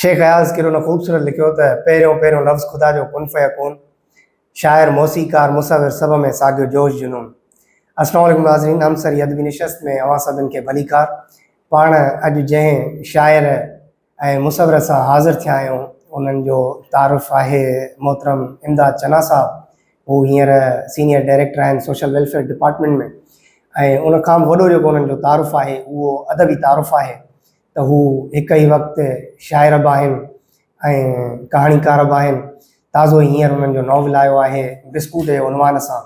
شيخ اياز ڪيڏو نه خوبصورت لکيو ته پهريون پهريون لفظ خدا جو ڪن فيڪون، شاعر، موسيقار، مصور سڀ ۾ ساڳيو جوش جنون. السلام عليڪم ناظرين همسري ادبي نشست ۾ اوهان سڀن کي ڀليڪار. پاڻ اڄ جنهن شاعر ۽ مصور سان حاضر ٿيا آهيون انهن جو تعارف آهي محترم امداد چنا صاحب. هو هينئر سينيئر ڊائريڪٽر آهن سوشل ويلفيئر ڊپارٽمينٽ ۾ ۽ ان کان به وڏو جيڪو انهن جو تعارف آهي اهو ادبي تعارف آهي ته هو هڪ ئي وقت شاعر به آهن ۽ ڪهاڻيڪار به آهن. تازو ئي هينئر انهن جو ناول آيو آهي بسڪوٽ جي عنوان سان.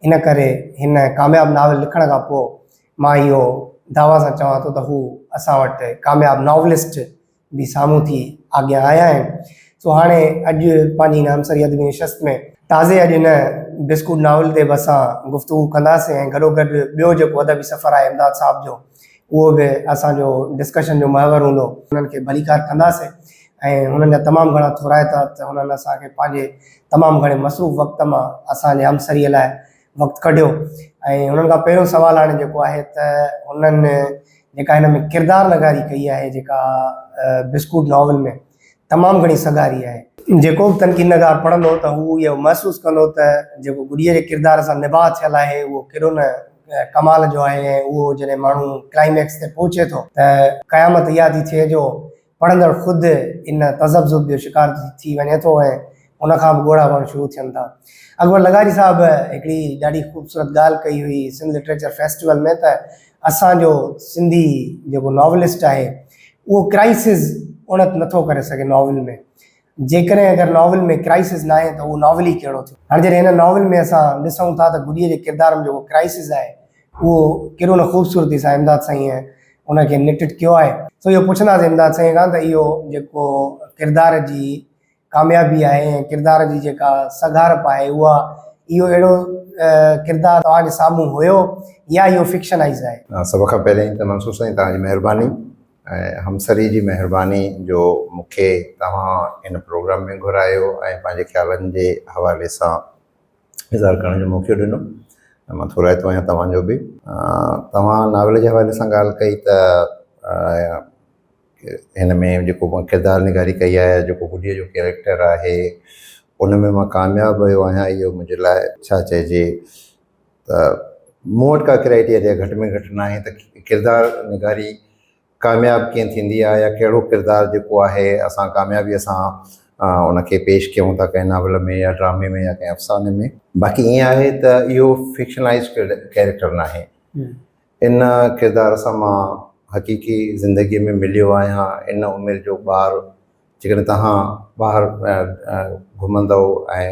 ان ڪري هن ڪامياب ناول لکڻ کان پوء مان اهو دعويٰ سان چوان ٿو ته هو اسان وٽ ڪامياب ناولسٽ به سامهون ٿي اڳيان آيا آهن. سو هاڻي اڄ پنهنجي هن همسري ادبي نشست ۾ تازي اڄ هن بسڪوٽ ناول تي به اسان گفتگو ڪنداسين ۽ گڏوگڏ ٻيو جيڪو ادبي سفر آهي امداد صاحب جو اهو به اسان جو ڊسڪشن جو محور هوندو. انهن کي ڀليڪار ڪنداسين ۽ انهن جا تمام گهڻا ٿورائتا ته انهن اسان کي پنهنجي تمام گهڻي مصروف وقت مان اسان جي همسريء لاء وقت ڪڍيو ۽ انهن کان پهريون سوال هاڻي جيڪو آهي ته انهن جيڪا هن ۾ ڪردار نگاري ڪئي آهي جيڪا بسڪوٽ ناول ۾ تمام گهڻي سگهاري آهي. جيڪو به تنقيد نگار پڙهندو ته هو اهو محسوس ڪندو ته جيڪو گڏيء جي ڪردار سان نباهه ٿيل آهي اهو ڪيڏو نه ڪمال جو آهي ۽ اهو جڏهن ماڻهو ڪلائميڪس تي پهچي ٿو ته قيامت اها ٿي ٿئي جو پڙهندڙ خود ان تذبذب جو شڪار ٿي وڃي ٿو ۽ ان کان به ڳوڙها وهڻ شروع ٿين ٿا. اڪبر لغاري صاحب هڪڙي ڏاڍي خوبصورت ڳالهه ڪئي هئي سنڌ لٽريچر فيسٽيول ۾ ته اسان جو سنڌي جيڪو ناولسٽ آهي اهو ڪرائسز اڻت نٿو ڪري سگهي ناول ۾. جيڪڏهن اگر ناول ۾ ڪرائسز ناهي ته اهو ناول ئي ڪهڙو ٿيو. هاڻي جڏهن هن ناول ۾ اسان ڏسون ٿا ته گڏيء جي ڪردار ۾ جيڪو ڪرائسز آهي اهو ڪيڏو نه خوبصورتي سان امداد سائينء ان کي نٽٽ ڪيو آهي. سو اهو پڇنداسين امداد سائينء کان ته اهو جيڪو ڪردار جي ڪاميابي آهي ۽ ڪردار جي جيڪا سگهارپ آهي اها اهو اهڙو ڪردار توهان جي سامهون هيو يا اهو فڪشنائيز آهي؟ سڀ کان پهرين ته منصور سائين توهان جي مهرباني ۽ همسري جي مهرباني جو مون کي توهان هن پروگرام ۾ گهرايو ۽ پنهنجي خيالن جي حوالي سان اظهار ڪرڻ جو موقعو ڏنو ۽ مان ٿورائتو آهيان توهان جو به. توهان ناول جي حوالي سان ڳالهه ڪئي ته هن ۾ جيڪو مان ڪردار نگاري ڪئي آهي جيڪو گڏيء جو ڪيريڪٽر آهي ان ۾ مان ڪامياب ويو آهيان اهو منهنجي لاء ڇا چئجي ته مون وٽ ڪا ڪرائيٽيريا گهٽ ۾ گهٽ ناهي ته ڪردار نگاري ڪامياب ڪيئن ٿيندي آهي يا ڪهڙو ڪردار جيڪو آهي اسان ڪاميابيء سان ان کي پيش ڪيون ٿا ڪنهن ناول ۾ يا ڊرامي ۾ يا ڪنهن افساني ۾. باقي ائين آهي ته اهو فڪشنلائيز ڪيريڪٽر ناهي. ان ڪردار سان مان حقيقي زندگيء ۾ مليو آهيان. ان عمر جو ٻار جيڪڏهن توهان ٻاهر گهمندؤ ۽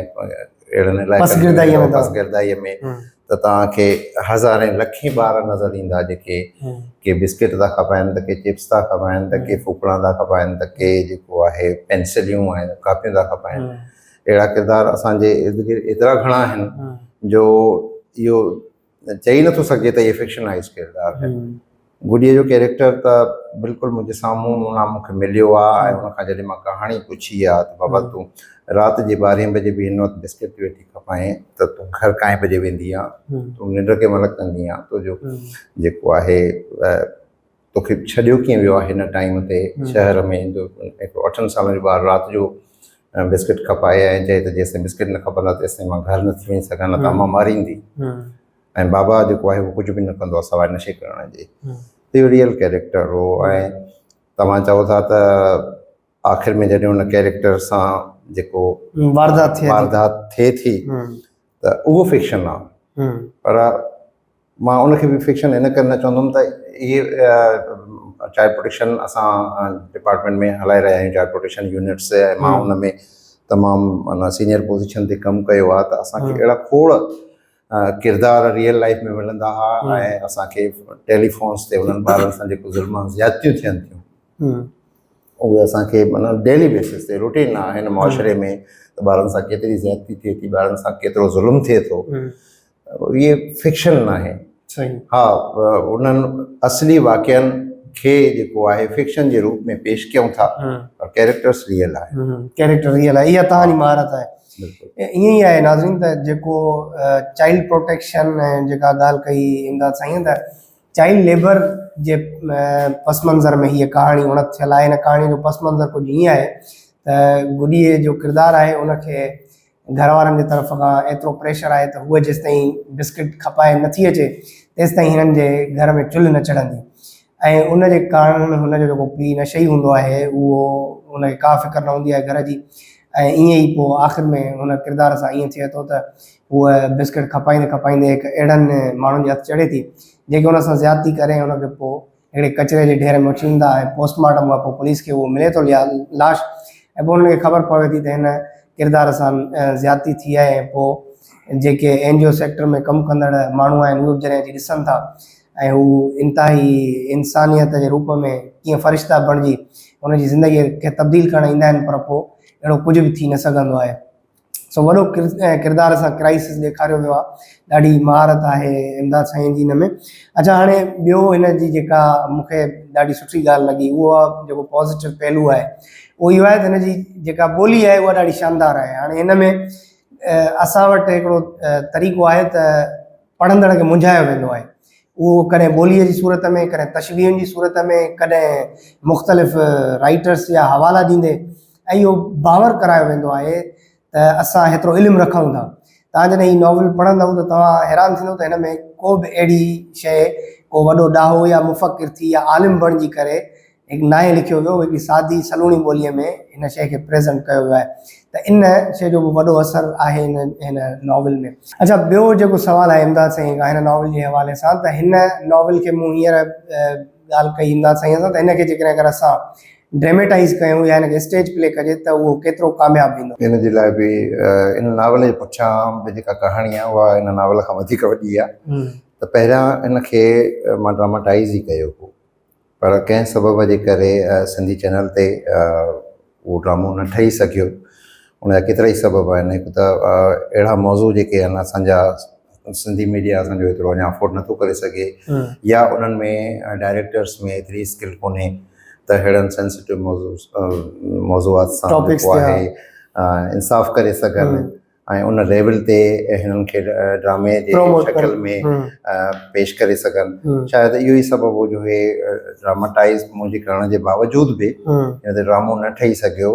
اهڙن علائقن ۾ ويندؤ پسگردائيء ۾ ته توهان کي هزارين لکين ٻار نظر ايندا جيڪي ڪي بسڪيٽ ٿا کپائن ته ڪي چپس ٿا کپائن ته ڪي ڦوڪڻا ٿا کپائن ته ڪي جيڪو آهي پينسليون ۽ ڪاپيون ٿا کپائن. اهڙا ڪردار اسان جي ارد گرد ايترا گهڻا آهن جو اهو چئي نٿو سگهجي ته اهي فڪشنلائيز ڪردار آهن. گڏيء جو ڪيريڪٽر ته بلڪل منهنجي سامهون ان مون کي مليو آ ۽ ان کان جڏهن مان ڪهاڻي پڇي آ ته بابا تون رات جي ٻارهين بجي به هن وقت بسڪيٽ ٿي ويٺي کپائين ته تون گهر ڪائين بجي ويندي آن، تون ننڊ ڪنهن مهل ڪندي آن، تنهنجو جيڪو آهي توکي ڇڏيو ڪيئن ويو آهي هن ٽائيم تي شهر ۾ جو هڪڙو اٺن سالن جو ٻار رات جو بسڪٽ کپائي ۽ چئي ته جيستائين بسڪٽ نه کپندا تيستائين مان گهر نٿي وڃي سگهان نه ته امان ماريندي ۽ بابا جيڪو آهي اهو ڪجهه به نه ڪندو آهي سواء نشي ڪرڻ جي ته اهو ريئل ڪيريڪٽر هو ۽ توهان چئو ٿا ته آخر ۾ جڏهن ان ڪيريڪٽر سان جيڪو واردات ٿئي ٿي ته اهو فڪشن آهي پر مان ان کي به فڪشن ان ڪري نه چوندم ته اهي چائلڊ پروٽيڪشن اسان ڊپارٽمينٽ ۾ هلائي رهيا آهيون چائلڊ پروٽيڪشن يونٽس ۽ مان ان ۾ تمام معنيٰ سينئر پوزيشن تي ڪم ڪيو آهي ته اسان کي اهڙا کوڙ ڪردار ريئل لائف ۾ ملندا هئا ۽ اسان کي ٽيليفونس تي انهن ٻارن سان جيڪو ظلم زيادتيون ٿين ٿيون اهي اسان کي معنيٰ ڊيلي بيسس تي روٽين آهي هن معاشري ۾ ته ٻارن سان ڪيتري زيادتي ٿئي ٿي ٻارن سان ڪيترو ظلم ٿئي ٿو اهي فڪشن ناهي. ها انهن اصلي واقعن کي جيڪو آهي فڪشن جي روپ ۾ پيش ڪيون ٿا پر ڪيريڪٽرس ريئل آهن. ڪيريڪٽر ريئل آهي اها توهان جي مهارت آهي. ائين ئي آهي ناظرين ته جيڪو چائلڊ پروٽيڪشن ۽ جيڪا ڳالهه ڪئي امداد سائين ته. چائلڊ ليبر جي پس منظر ۾ هيء ڪهاڻي اڻت ٿيل آهي. هن ڪهاڻيء جو پس منظر ڪجهه ائين آهي ته گڏيء جو ڪردار آهي ان کي گهر وارن جي طرف کان ايترو پريشر آهي ته هوء جيستائين بسڪٽ کپائي نٿي اچي تيستائين هنن جي گهر ۾ چلهه نه چڙهندي ۽ ان جي ڪارڻ هن جو جيڪو پيء نشئي هوندو آهي اهو هن کي ڪا فڪر نه هوندي آهي گهر جي ۽ ائين ئي پوء آخر ۾ هن ڪردار سان ائين ٿئي ٿو ته هوء بسڪٽ کپائيندي کپائيندي هڪ اهڙن ماڻهن جي هٿ چڙهي ٿي جيڪي هن سان زيادتي ڪري هن کي پوء هڪڙي ڪچري جي ڍير ۾ اڇليندا ۽ پوسٽ مارٽم کان پوء پوليس کي اهو ملي ٿو لاش ۽ پوء انهن کي خبر پوي ٿي ته هن ڪردار سان زيادتي ٿي آهي ۽ پوء جيڪي اين جي او سيڪٽر ۾ ڪم ڪندڙ ماڻهو آهن اهي به جڏهن اچي ڏسن ٿا ۽ هو انتهائي انسانيت جي روپ ۾ ڪيئن فرشتا بڻجي هن جي زندگي کي تبديل ڪرڻ ايندا آهن پر پوء اهڙو ڪجهه به ٿي نه سگهندو آهي. سو وڏو ڪردار سان ڪرائسس ڏيکاريو ويو آهي ڏاڍي مهارت آهي امداد سائين جي هن ۾ اڇا هاڻي ٻيو هن جي جيڪا مون کي ڏاڍي سٺي ڳالهه لڳي اهو آهي جيڪو پازيٽو پهلو آهي اهو اهو آهي ته هن جي جيڪا ٻولي آهي اها ڏاڍي شاندار آهي هاڻي هن ۾ اسان وٽ هڪڙو طريقو آهي ته پڙهندڙ کي منجهايو ويندو آهي اهو ڪڏهن ٻوليء جي صورت ۾ ڪڏهن تشبيهن جي صورت ۾ ڪڏهن مختلف رائيٽرس جا حوالا ڏيندي ۽ اهو باور ڪرايو ويندو آهي ته اسان هيترو علم رکون ٿا. توهان جڏهن هي ناول پڙهندؤ ته توهان حيران ٿيندؤ ته هن ۾ ڪو به اهڙي شيء ڪو وڏو ڏاهو يا مفڪر ٿي يا عالم بڻجي ڪري هڪ ناهي لکيو ويو، هڪڙي سادي سلوڻي ٻوليء ۾ هن شيء کي پريزنٽ ڪيو ويو آهي ته ان شيء جو به وڏو اثر آهي هن هن ناول ۾. اڇا ٻيو جيڪو سوال آهي امداد سائين کان هن ناول جي حوالي سان ته هن ناول کي مون هينئر ڳالهه ڪئي امداد سائين سان ته هن کي جيڪڏهن اگر اسان ڊريميٽائيز ڪيون يا هن کي اسٽيج پلي ڪجي ته اهو ڪيترو ڪامياب ويندو؟ ان جي لاء به ان ناول جي پٺيان به جيڪا ڪهاڻي آهي اها ان ناول کان وڌيڪ وڏي آهي ته پهريان ان کي مان ڊراماٽائيز ئي ڪيو هو پر ڪنهن سبب جي ڪري سنڌي چينل تي اهو ڊرامو نه ٺهي سگهيو ان جا ڪيترا ئي سبب آهن هڪ ته اهڙا موضوع جيڪي آهن اسان جا سنڌي ميڊيا اسان جو ايترو اڃا افورڊ نٿو ڪري سگهي يا انهن ۾ ڊائريڪٽرس ۾ ايتري اسڪل ڪونهي ته اهڙن سينسيٽو موضوع موضوعات سان جيڪو آهي انصاف ڪري سگهن ۽ ان ليول تي هنن کي ڊرامي جي شڪل ۾ پيش ڪري سگهن شايد اهو ئي سبب هو جو هي ڊراماٽائز منهنجي ڪرڻ جي باوجود به هن تي ڊرامو نه ٺهي سگهيو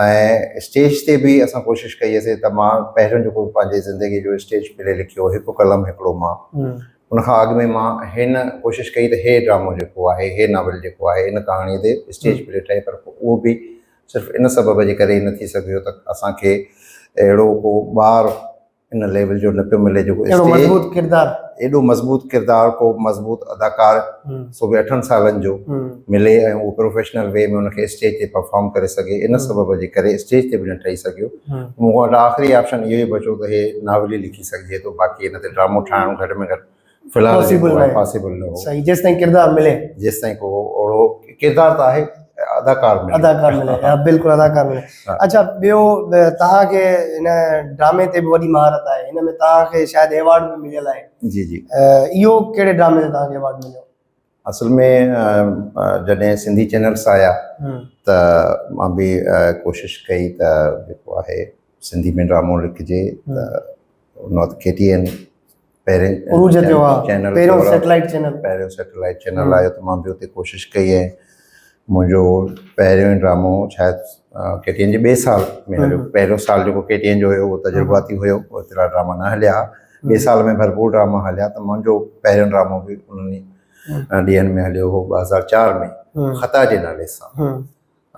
۽ اسٽيج تي به اسان ڪوشش ڪئي سي ته مان پهريون جيڪو پنهنجي زندگي جو اسٽيج پلي لکيو هڪ قلم هڪڙو مان ان کان اڳ ۾ مان هن ڪوشش ڪئي ته هي ڊرامو جيڪو آهي هي ناول جيڪو آهي ان ڪهاڻي تي اسٽيج پلي ٺهي پر اهو به صرف ان سبب جي ڪري ئي نه ٿي سگهيو ته اسان کي اهڙو ڪو ٻار ان ليول جو نه پيو ملي جيڪو اهڙو مضبوط ڪردار ايڏو مضبوط ڪردار ڪو مضبوط اداڪار سو به اٺن سالن جو ملي ۽ اهو پروفيشنل وي ۾ ان کي اسٽيج تي پرفارم ڪري سگهي ان سبب جي ڪري اسٽيج تي به نه ٺهي سگهيو مون وٽ آخري آپشن اهو ئي بچو ته هي ناول ئي لکي سگهجي ٿو باقي ان تي ڊرامو ٺاهڻ گهٽ ۾ گهٽ في الحال پاسيبل جيڪو ناهي. پاسيبل نه هو صحيح جيستائين ڪردار ملي جيستائين ڪو اهڙو ڪردار ته آهي اداڪار ملي اداڪار ملي ها بلڪل اداڪار ملي ها. اڇا ٻيو توهان کي هن ڊرامي تي به وڏي مهارت آهي هن ۾ توهان کي شايد ايوارڊ به مليل آهي جي جي اهو ڪهڙي ڊرامي تي توهان کي ايوارڊ مليو اصل ۾ جڏهن سنڌي چينلس آيا ته مان به ڪوشش ڪئي ته جيڪو آهي سنڌي ۾ ڊرامو لکجي ته ان وقت ڪي ٽي اين پهرين عروج تي هئا چينل پهريون سيٽلائيٽ چينل پهريون سيٽلائيٽ چينل آيو ته مان به اتي ڪوشش ڪئي ۽ منهنجو پهريون ئي ڊرامو شايد ڪي ٽي اين جي ٻئي سال ۾ هليو پهريون سال جيڪو ڪي ٽي اين جو هيو اهو تجرباتي هيو اوترا ڊراما نه هليا ٻئي سال ۾ ڀرپور ڊراما هليا ته منهنجو پهريون ڊرامو به انهن ڏينهن ۾ هليو هو 2004 ۾ خطا جي نالي سان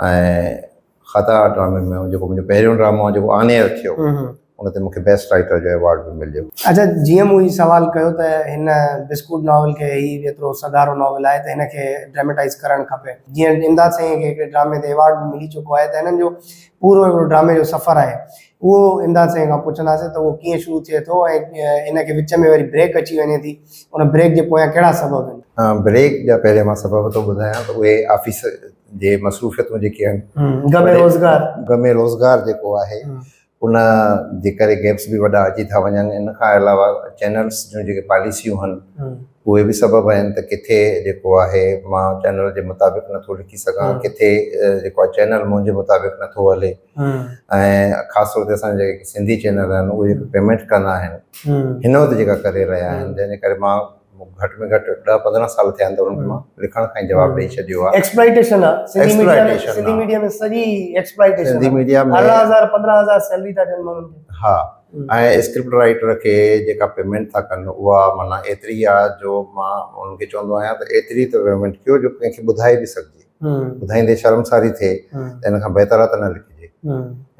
۽ خطا ڊرامي ۾ جيڪو منهنجو پهريون ڊرامو جيڪو آن ايئر ٿيو ان تي مونکي بيسٽ رائيٽر جو ايوارڊ به مليو. اڇا جيئن مون هي سوال ڪيو ته هن بسڪوٽ ناول کي هي ايترو سگهارو ناول آهي ته هن کي ڊراميٽائيز ڪرڻ کپي جيئن امداد سائين کي هڪڙي ڊرامي تي ايوارڊ به ملي چڪو آهي ته هنن جو پورو هڪڙو ڊرامي جو سفر آهي اهو امداد سائين کان پڇنداسين ته اهو ڪيئن شروع ٿئي ٿو ۽ ان کي وچ ۾ وري بريڪ اچي وڃي ٿي ان بريڪ جي پويان ڪهڙا سبب آهن؟ بريڪ جا پهريان مان سبب ٿو ٻڌايان ته اهي آفيس جي مصروفيتون جيڪي آهن غم روزگار غم روزگار جيڪو آهي ان جي ڪري گيپس به وڏا اچي ٿا وڃن ان کان علاوه چينلس جون جيڪي پاليسيون آهن اهي به سبب آهن ته ڪٿي جيڪو آهي مان چينل جي مطابق نٿو لکي سگهان ڪٿي جيڪو آهي چينل منهنجي مطابق نٿو هلي ۽ خاص طور تي اسان جا جيڪي سنڌي چينل آهن اهي جيڪي پيمينٽ ڪندا آهن هن وقت جيڪا ڪري رهيا آهن جنهن جي ڪري مان گهٽ ۾ گهٽ 10 15 سال ٿيا آهن ته انهن کي مان لکڻ کان ئي جواب ڏئي ڇڏيو آهي. ايڪسپلائيٽيشن آ سنڌي ميڊيا ۾، سنڌي ميڊيا ۾ سڄي ايڪسپلائيٽيشن، سنڌي ميڊيا ۾ 18000 15000 سيلري ٿا ڏين ماڻهن کي. ها ۽ اسڪرپٽ رائيٽر کي جيڪا پيمينٽ ٿا ڪن اها معنيٰ ايتري آ جو مان انهن کي چوندو آهيان ته ايتري ته پيمينٽ ڪيو جو ڪنهن کي ٻڌائي به سگهجي. ٻڌائيندي شرمساري ٿئي ته ان کان بهتر آ ته نه لکجي.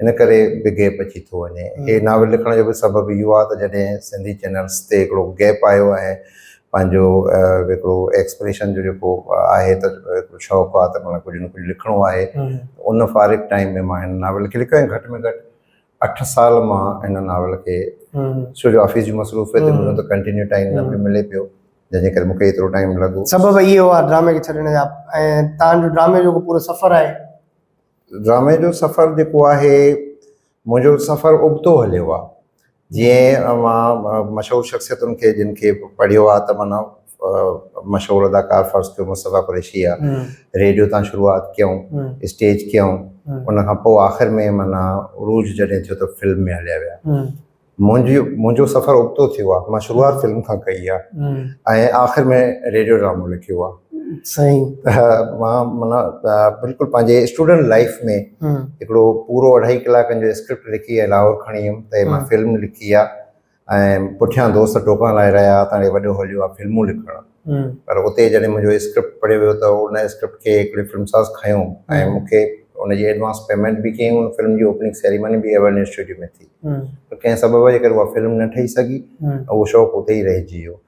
ان ڪري به گيپ اچي ٿو وڃي. هي ناول لکڻ جو به سبب اهو آ ته جڏهن سنڌي چينلز تي هڪڙو گيپ آيو ۽ پنهنجو هڪڙو ايڪسپريشن جو جيڪو آهي ته هڪڙو شوق آ ته معنيٰ ڪجهه نه ڪجهه لکڻو آهي ته ان فارغ ٽائيم ۾ مان هن ناول کي لکيو ۽ گهٽ ۾ گهٽ 8 سال مان هن ناول کي ڇو جو آفيس جون مصروفيتون هيون ته ڪنٽينيو ٽائيم نه پيو ملي پيو جنهن جي ڪري مون کي ايترو ٽائيم لڳو. سبب اهو آ ڊرامي کي ڇڏڻ جا ۽ تان جو ڊرامي جو پورو سفر آهي. ڊرامي جو سفر جيڪو آهي منهنجو سفر ابتو هليو آ جيئن مان مشهور شخصيتن کي جن کي پڙهيو آ ته معنيٰ مشهور اداڪار فرض ڪيو مصطفيٰ قريشي آ ريڊيو تان شروعات ڪيائون اسٽيج ڪيائون ان کان پوء آخر ۾ معنيٰ عروج جڏهن ٿيو ته فلم ۾ هليا ويا. منهنجي منهنجو سفر ابتو ٿيو آ مان شروعات فلم کان ڪئي آ ۽ آخر ۾ ريڊيو ڊرامو لکيو آ. صحيح. ته مان معنيٰ بلڪل پنهنجي اسٽوڊنٽ لائيف ۾ هڪڙو پورو اڍائي ڪلاڪن جو اسڪرپٽ لکي ۽ لاهور کڻي ويم ته مان فلم لکي آ ۽ پٺيان دوست ٽوڪڻ لاء رهيا تاڻي وڏو هليو آ فلمون لکڻ پر اتي جڏهن منهنجو اسڪرپٽ پڙهيو ويو ته ان اسڪرپٽ کي هڪڙي فلم ساز کنيو ۽ مون کي ان جي ايڊوانس پيمينٽ به ڪيائين ان فلم جي اوپننگ سيريمني به ايورنيو اسٽوڊيو ۾ ٿي پر ڪنهن سبب جي ڪري اها فلم نه ٺهي سگهي ۽ اهو شوق اتي ئي رهجي ويو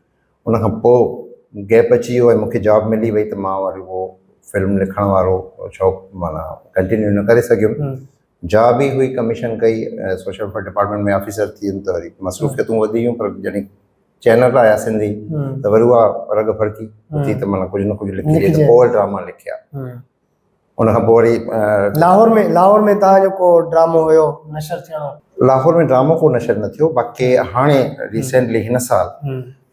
ان کان پوء گيپ اچي ويو ۽ مون کي جاب ملي وئي ته مان وري اهو فلم لکڻ وارو شوق معنيٰ ڪنٽينيو نه ڪري سگهيم جاب ئي هئي ڪميشن ڪئي سوشل ويلفيئر ڊپارٽمينٽ ۾ آفيسر ٿي ويم ته وري مصروفيتون وڌي ويون پر جڏهن چينل آيا سنڌي ته وري اها رڳ ڦڙڪي اٿي ته معنيٰ ڪجهه نه ڪجهه لکجي ته پوء ڊراما لکيا ان کان پوء وري لاهور ۾ لاهور ۾ تان جو ڪو ڊرامو هيو نشر ٿيڻو؟ لاهور ۾ ڊرامو ڪو نشر نه ٿيو باقي هاڻي ريسينٽلي هن سال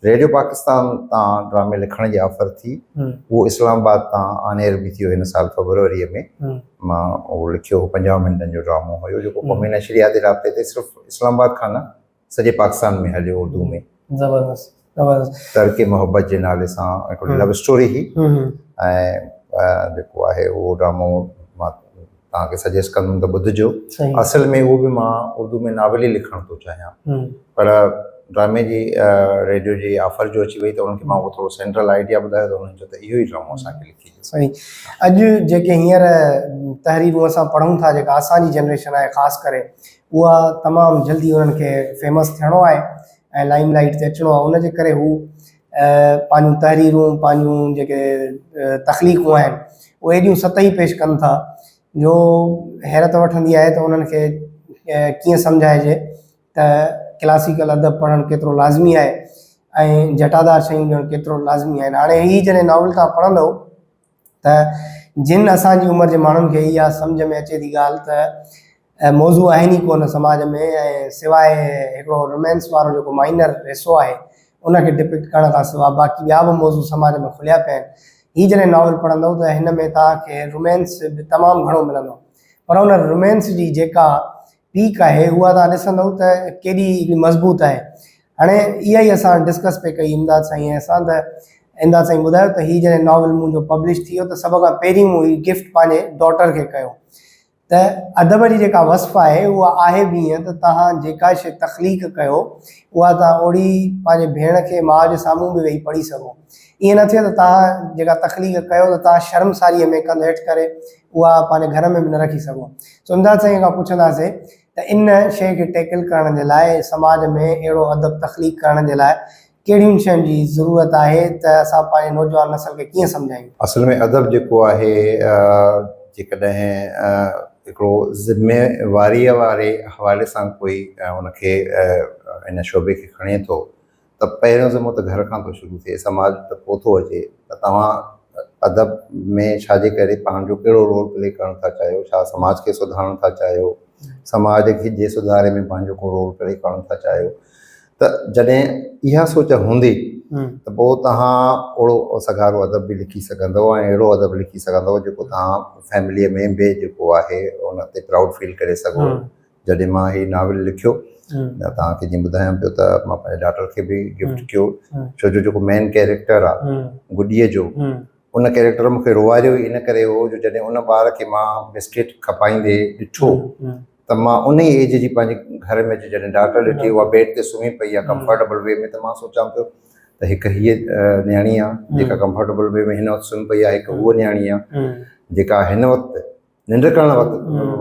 ريڊيو پاڪستان تان ڊرامي لکڻ جي آفر ٿي اهو اسلام آباد تان آن ايئر به ٿيو هن سال فبروري ۾ مان اهو لکيو هو 50 منٽن جو ڊرامو هيو جيڪو قومي نشرياتي رابطي تي صرف اسلام آباد کان نه سڄي پاڪستان ۾ هليو اردو ۾. زبردست زبردست. ترڪ محبت جي نالي سان هڪڙي لو اسٽوري هئي ۽ جيڪو آهي اهو ڊرامو مان توهان کي سجيسٽ ڪندم ته ٻڌجو. اصل ۾ اهو به مان اردو ۾ ناول ئي لکڻ ٿو چاهيان پر ڊرامي جي ريڊيو جي آفر جو اچي وئي ته انهن کي مان اهو ٿورو سينٽرل آئيڊيا ٻڌايو ته انهن چيو ته اهو ئي ڊرامو اسان کي لکي ڏيو. صحيح اڄ جيڪي هينئر تحريرون اسان پڙهون ٿا جيڪا اسان جي جنريشن آهي خاص ڪري اها تمام جلدي انهن کي فيمس ٿيڻو آهي ۽ لائيم لائيٽ تي اچڻو آهي ان جي ڪري هو پنهنجون تحريرون پنهنجون جيڪي تخليقون آهن اهي ايڏيون سطحي پيش ڪن ٿا جو حيرت وٺندي آهي ته انهن کي ڪيئن سمجهائجي ته ڪلاسيڪل ادب پڙهڻ ڪيترو لازمي آهي ۽ جٽادار شيون ڏيڻ ڪيترو لازمي آهن هاڻي هي جڏهن ناول توهان پڙهندو ته جن اسان جي عمر جي ماڻهن کي اها سمجهه ۾ اچي ٿي ڳالهه ته موضوع آهن ئي ڪونه سماج ۾ ۽ سواء هڪڙو رومانس وارو جيڪو مائنر حصو آهي ان کي ڊپڪٽ ڪرڻ کان سواء باقي ٻيا به موضوع سماج ۾ کليا پيا آهن. هي جڏهن ناول پڙهندؤ ته هن ۾ توهان کي رومانس به تمام گهڻو ملندو پر ان رومانس جي جيڪا پيڪ آهي اها توهان ڏسندؤ ته ڪيڏي هڪڙي مضبوط آهي. هاڻي اها ئي اسان ڊسڪس پئي ڪئي امداد سائين ۽ اسان ته امداد سائين ٻڌايو ته هي جڏهن ناول منهنجو پبلش ٿي ويو ته سڀ کان پهرين مون هي گفٽ پنهنجي ڊاٽر کي ڪيو ته ادب جي جيڪا وصف آهي اها آهي به ائين ته توهان جيڪا شيء تخليق ڪيو اها توهان اوڙي پنهنجي ڀيڻ کي ماء جي سامهون به ويهي پڙهي سگهو ائين نه ٿئي ته توهان جيڪا تخليق ڪيو ته توهان شرمساريء ۾ ڪنڌ هيٺ ڪري اها پنهنجي گهر ۾ به نه رکي سگهو سو امداد سائين کان پڇنداسين ته ان شيء کي ٽيڪل ڪرڻ جي لاء سماج ۾ اهڙو ادب تخليق ڪرڻ جي لاء ڪهڙين شين جي ضرورت آهي ته اسان پنهنجي نوجوان نسل کي ڪيئن سمجهايون؟ اصل ۾ ادب جيڪو آهي جيڪڏهن هڪڙو ذميواريء واري حوالي سان ڪوئي ان کي ان شعبي کي کڻي ٿو ته پهريون ذمو ته گهر کان ٿو شروع ٿئي، سماج ته پوء ٿو اچي ته توهان ادب ۾ ڇا جي ڪري پنهنجو ڪهڙو رول پلي ڪرڻ ٿا چاهيو، ڇا سماج کي سڌارڻ ٿا چاهيو، سماج کي جي سڌاري ۾ پنهنجو ڪو رول پلي ڪرڻ ٿا چاهيو ته جڏهن اها سوچ هوندي ته پوء توهان اوڙو سگهارو ادب به لکي سگهندؤ ۽ اهڙو ادب لکي سگهندؤ جيڪو توهان فيمليء ۾ به جيڪو آهي ان تي پرائوڊ فيل ڪري سگهو. جڏهن مان هي ناول لکيو توهان کي جيئن ٻڌايان پيو ته مان پنهنجي ڊاٽر کي به گفٽ ڪيو ڇو جو جيڪو مين ڪيريڪٽر آ گڏيء جو ان ڪيريڪٽر مون کي روئاريو ئي ان ڪري هو جو جڏهن ان ٻار کي مان بسڪيٽ کپائيندي ڏٺو ته مان ان ئي ايج جي پنهنجي گهر ۾ اچي جڏهن ڊاٽر ڏٺي اها بيڊ تي سمهي پئي آ ڪمفرٽيبل وي ۾ ته مان سوچان پيو ته هڪ هيء نياڻي آ جيڪا ڪمفرٽيبل وي ۾ هن وقت سمهي پئي آ هڪ هوء نياڻي آ جيڪا هن وقت ننڊ ڪرڻ وقت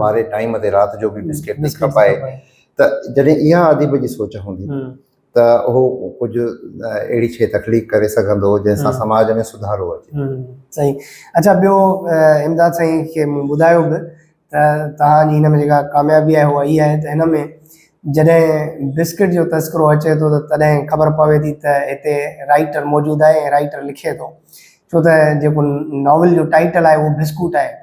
واري ٽائيم تي رات جو به بسڪيٽ ٿي کپائي ته جڏهن اها اديب جي سوچ هوندي ته اهو ڪجهه اهڙي شيء تخليق ڪري سگهندو جنهن سان سماج ۾ سڌارو اچي. صحيح اڇا ٻيو امداد سائين کي مون ٻڌايو به ته توهان جي هن ۾ جيڪا ڪاميابي آهي اها هي آهي ته هن ۾ جڏهن بسڪيٽ جو تذڪرو اچي ٿو ته تڏهن خبر پوي ٿي ته هتي رائيٽر موجود آهي ۽ رائيٽر لکي ٿو ڇو ته جيڪو ناول جو ٽائيٽل آهي اهو بسڪوٽ آهي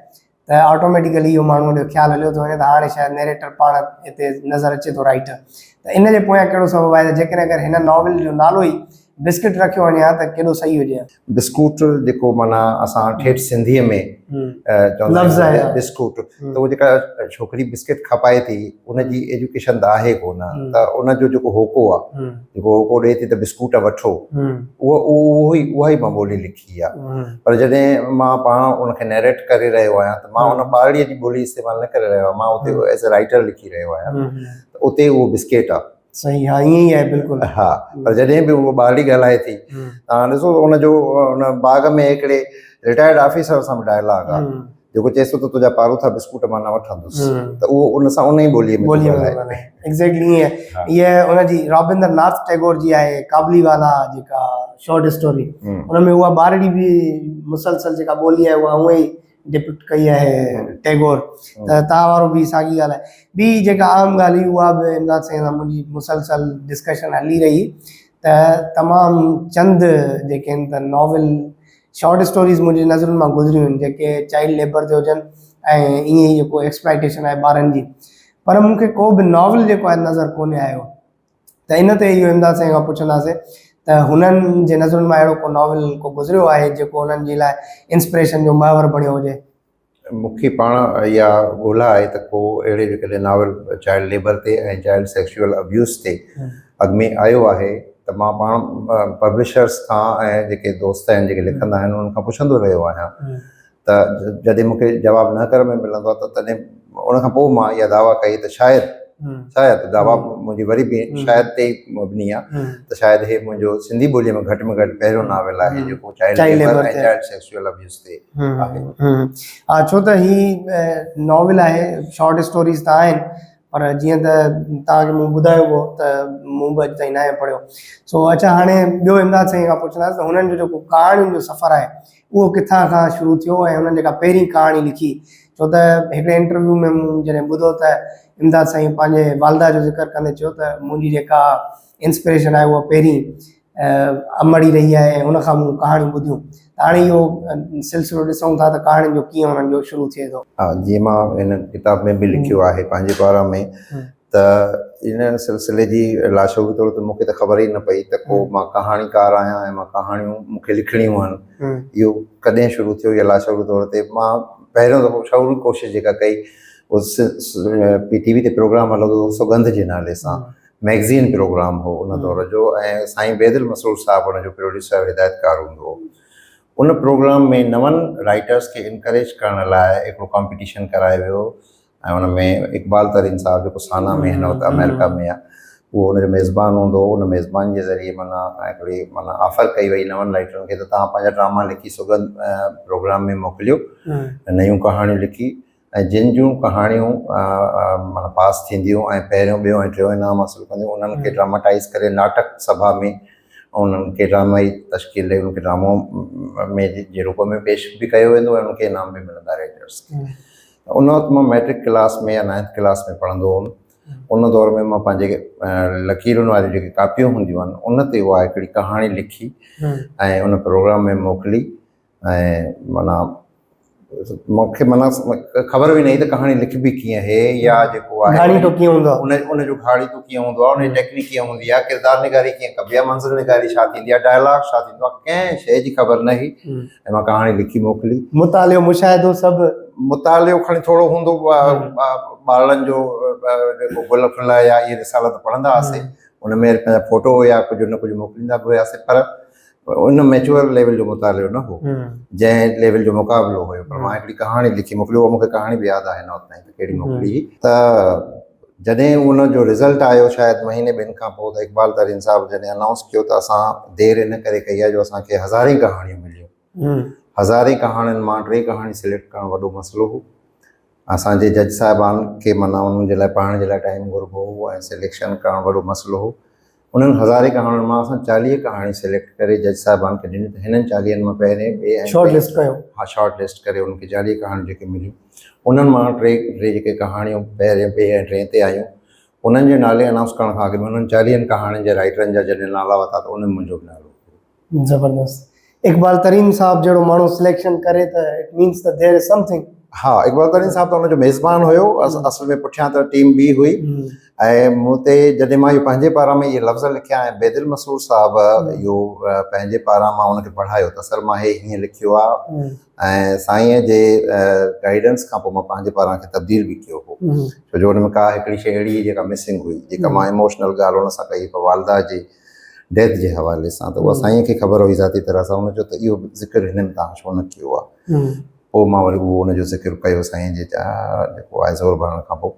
ته آٽوميٽيڪلي اهو ماڻهوء جو خيال هليو ٿو وڃي ته هاڻي شايد نيريٽر پاڻ هتي نظر اچي ٿو رائيٽر ته ان جي پويان ڪهڙو سبب آهي ته جيڪڏهن اگر هن ناول جو نالو ئي بسڪٽ رکيو وڃي ها ته ڪيڏو صحيح هجي ها. بسڪوٽ جيڪو معنيٰ اسان ٺيٺ سنڌيء ۾ چوندا آهيون بسڪوٽ ته اهو جيڪا ڇوڪري بسڪٽ کپائي ٿي ان جي ايجوڪيشن ته آهي ڪونه ته ان جو جيڪو هوڪو آهي جيڪو هوڪو ڏئي ٿي ته بسڪوٽ وٺو اهو اهو ئي اها ئي مان ٻولي لکي آهي پر جڏهن مان پاڻ ان کي نيريٽ ڪري رهيو آهيان ته مان ان ٻارڙي جي ٻولي استعمال نه ڪري رهيو آهيان مان اتي ايز اي رائيٽر لکي رهيو آهيان ته اتي اهو بسڪيٽ آهي. صحيح ها ائين ئي آهي بلڪل. ها پر جڏهن به اهو ٻارڙي ڳالهائي ٿي توهان ڏسو ان جو ان باغ ۾ هڪڙي رٽائرڊ آفيسر سان به ڊائلاگ آهي جيڪو چئيس ٿو ته تنهنجا پاروٿا بسڪوٽ مان نه وٺندس ته اهو ان سان ان ئي ٻوليء ۾ ٿو ڳالهائي. ايگزيڪٽلي ائين آهي هيء ان جي رابندر ناٿ ٽيگور جي آهي ڪابلي والا جيڪا شارٽ اسٽوري ان ۾ اها ٻارڙي به مسلسل جيڪا ٻولي آهي اها اونئن ئي ڊپڪٽ ڪئي آهي ٽيگور ته توهان وارو به ساڳي ڳالهه آهي ٻي جيڪا عام ڳالهه هئي اها به امداد سائين سان منهنجي مسلسل ڊسڪشن هلي رهي ته تمام چند جيڪي آهن ته ناول شارٽ اسٽوريز منهنجي نظرن مان گذريون آهن جيڪي چائلڊ ليبر تي هجن ۽ ائين ئي جيڪو ايڪسپلائٽيشن آهي ٻارن جي پر مون کي ڪو به ناول جيڪو آهي نظر ڪونهي آيو ته ان تي اهو امداد سائين کان پڇنداسين ته هنن جي نظرن مان اهڙو ڪو ناول ڪو گذريو آهي جيڪو انهن جي لاء انسپريشن جو محور بڻيو هجي. مون کي پاڻ اها ڳولا آهي ته ڪو اهڙي جيڪڏهن ناول چائلڊ ليبر تي ۽ چائلڊ سيڪشوئل ابيوز تي اڳ ۾ آيو آهي ته مان پاڻ پبلشرس کان ۽ جيڪي دوست آهن جيڪي لکندا آهن انهن کان پڇندو رهيو آهيان ته جڏهن مون کي جواب نه ڪر ۾ ملندو آهي ته تڏهن ان کان پوء مان اها دعويٰ ڪئي ته شايد شايد دعويٰ منهنجي وري به شايد تي ئي مبني آهي ته شايد هي منهنجو سنڌي ٻوليء ۾ گهٽ ۾ گهٽ پهريون ناول آهي جيڪو child labour ۽ child sexual abuse تي آهي. ها ڇو ته هي ناول آهي شارٽ اسٽوريز ته آهن پر جيئن ته توهان کي مون ٻڌايو به ته مون به اڄ تائين ناهي پڙهيو سو اڇا هاڻي ٻيو امداد سائين کان پڇنداسين ته هنن جو جيڪو ڪهاڻين جو سفر آهي اهو ڪٿان کان شروع ٿيو ۽ هنن جيڪا پهرين ڪهاڻي لکي ڇو ته هڪڙي انٽرويو ۾ مون جڏهن ٻڌو ته امداد سائين پنهنجي والده جو ذڪر ڪندي چيو ته منهنجي جيڪا انسپريشن آهي اها پهرين امڙ ئي رهي آهي ۽ ان کان مون ڪهاڻيون ٻڌيون ته هاڻي اهو سلسلو ڏسون ٿا ته ڪهاڻين جو ڪيئن انهن جو شروع ٿئي ٿو. ها جيئن مان هن ڪتاب ۾ به لکيو آهي پنهنجي باري ۾ ته ان سلسلي جي لاشعوري طور تي مون کي ته خبر ئي نه پئي ته ڪو مان ڪهاڻيڪار آهيان ۽ مان ڪهاڻيون مون کي لکڻيون آهن اهو ڪڏهن شروع ٿيو يا لاشعوري طور تي مان پهريون دفعو شعوري ڪوشش جيڪا ڪئي اهو پي ٽي وي تي پروگرام هلندو هو سڳنڌ جي نالي سان مئگزين پروگرام هو ان دور جو ۽ سائين بيدل مسرور صاحب ان جو پروڊيوسر هدايتڪار هوندو هو ان پروگرام ۾ نون رائيٽرس کي انڪريج ڪرڻ لاء هڪڙو ڪامپيٽيشن ڪرايو ويو ۽ ان ۾ اقبال ترين صاحب جيڪو سانا ۾ هن وقت آمريڪا ۾ آهي اهو ان جو ميزبان هوندو هو ان ميزبان جي ذريعي معنيٰ هڪڙي معنيٰ آفر ڪئي وئي نون رائيٽرن کي ته توهان پنهنجا ڊراما لکي سگهن پروگرام ۾ موڪليو نيون ڪهاڻيون لکي ۽ جن جون ڪهاڻيون معنيٰ پاس ٿينديون ۽ پهريون ٻيو ۽ ٽيون انعام حاصل ڪنديون انهن کي ڊراماٽائيز ڪري ناٽڪ سڀا ۾ انهن کي ڊرامائي تشڪيل ڏئي انهن کي ڊرامو ۾ جي روپ ۾ پيش به ڪيو ويندو ۽ انهن کي انعام به ملندا رائيٽرس کي ان وقت مان ميٽرڪ ڪلاس ۾ يا نائنٿ ڪلاس ۾ پڙهندو هوم ان دور ۾ مان پنهنجي لڪيرن واريون جيڪي ڪاپيون هونديون آهن ان تي اها هڪڙي ڪهاڻي لکي ۽ ان پروگرام ۾ موڪلي ۽ معنيٰ مون کي معنيٰ خبر به نه هئي ته ڪهاڻي لکبي ڪيئن هي يا جيڪو آهي گهاڙيٽو ڪيئن هوندو آهي ان ان جو گهاڙيٽو ڪيئن هوندو آهي ان جي ٽيڪنيڪ ڪيئن هوندي آهي ڪردار نگاري ڪيئن ڪبي آهي منظر نگاري ڇا ٿيندي آهي ڊائلاگ ڇا ٿيندو آهي ڪنهن شيء جي خبر نه هئي ۽ مان ڪهاڻي لکي موڪلي مطالعو مشاهدو سڀ مطالعو کڻي ٿورو هوندو ٻارڙن جو جيڪو گل ڦل يا اهي رسالا ته پڙهندا هئاسين ان ۾ پنهنجا فوٽو يا ڪجهه نه ڪجهه موڪليندا به هياسين پر ان ميچوئر ليول جو مطالعو نه هو جنهن ليول جو مقابلو هيو پر مان هڪڙي ڪهاڻي لکي موڪلي اها مونکي ڪهاڻي به ياد آهي هن وقت تائين ته ڪهڙي موڪلي هئي ته جڏهن ان جو رزلٽ آيو شايد مهيني ٻن کان پوء ته اقبال ترين صاحب جڏهن انائونس ڪيو ته اسان دير ان ڪري ڪئي آهي جو اسان کي هزارين ڪهاڻيون مليون هزارين ڪهاڻين مان ٽي ڪهاڻي سليڪٽ ڪرڻ وڏو مسئلو هو اسان جي جج صاحبان کي معنيٰ انهن جي لاء پڙهڻ جي لاء ٽائيم گهربو هو ۽ سليڪشن ڪرڻ وڏو مسئلو هو انهن هزارين ڪهاڻين مان اسان 40 ڪهاڻي سليڪٽ ڪري جج صاحبان کي ڏني ته هنن چاليهن مان پهرين ٻئي ۽ شارٽ لسٽ ڪيو ها شارٽ لسٽ ڪري انهن کي 40 ڪهاڻيون جيڪي مليون انهن مان ٽي ٽي جيڪي ڪهاڻيون پهرين ٻئي ۽ ٽئين تي آيون انهن جي نالي انائونس ڪرڻ کان اڳ ۾ انهن چاليهن ڪهاڻين جي رائيٽرن جا جڏهن نالا ورتا ته ان ۾ منهنجو به نالو هو. زبردست اقبال ترين صاحب جهڙو ماڻهو سليڪشن ڪري ته it means ته دير از سمٿنگ. ها اقبال ترين صاحب ته ان جو ميزبان هيو اصل ۾ پٺيان ته ٽيم ٻي هئي ۽ مون تي جڏهن مان اهو پنهنجي پاران ۾ اهي لفظ لکيا ۽ بيدل مسرور صاحب اهو پنهنجي پاران مان ان کي پڙهايو ته سر مان هي هيئن لکيو آهي ۽ سائينء جي گائيڊنس کان پوء مان پنهنجي پاران کي تبديل به ڪيو هو ڇو جو ان ۾ ڪا هڪڙي شيء اهڙي هئي جيڪا مسنگ هئي جيڪا مان ايموشنل ڳالهه ان سان ڪئي پر والده جي ڊيٿ جي حوالي سان ته اها سائينء کي خبر هئي ذاتي طرح سان ان چيو ته اهو ذڪر هن ۾ توهان ڇو نه ڪيو آهي پوء مان وري اهو ان جو ذڪر ڪيو سائينء جي جيڪو آهي زور ڀرڻ کان پوء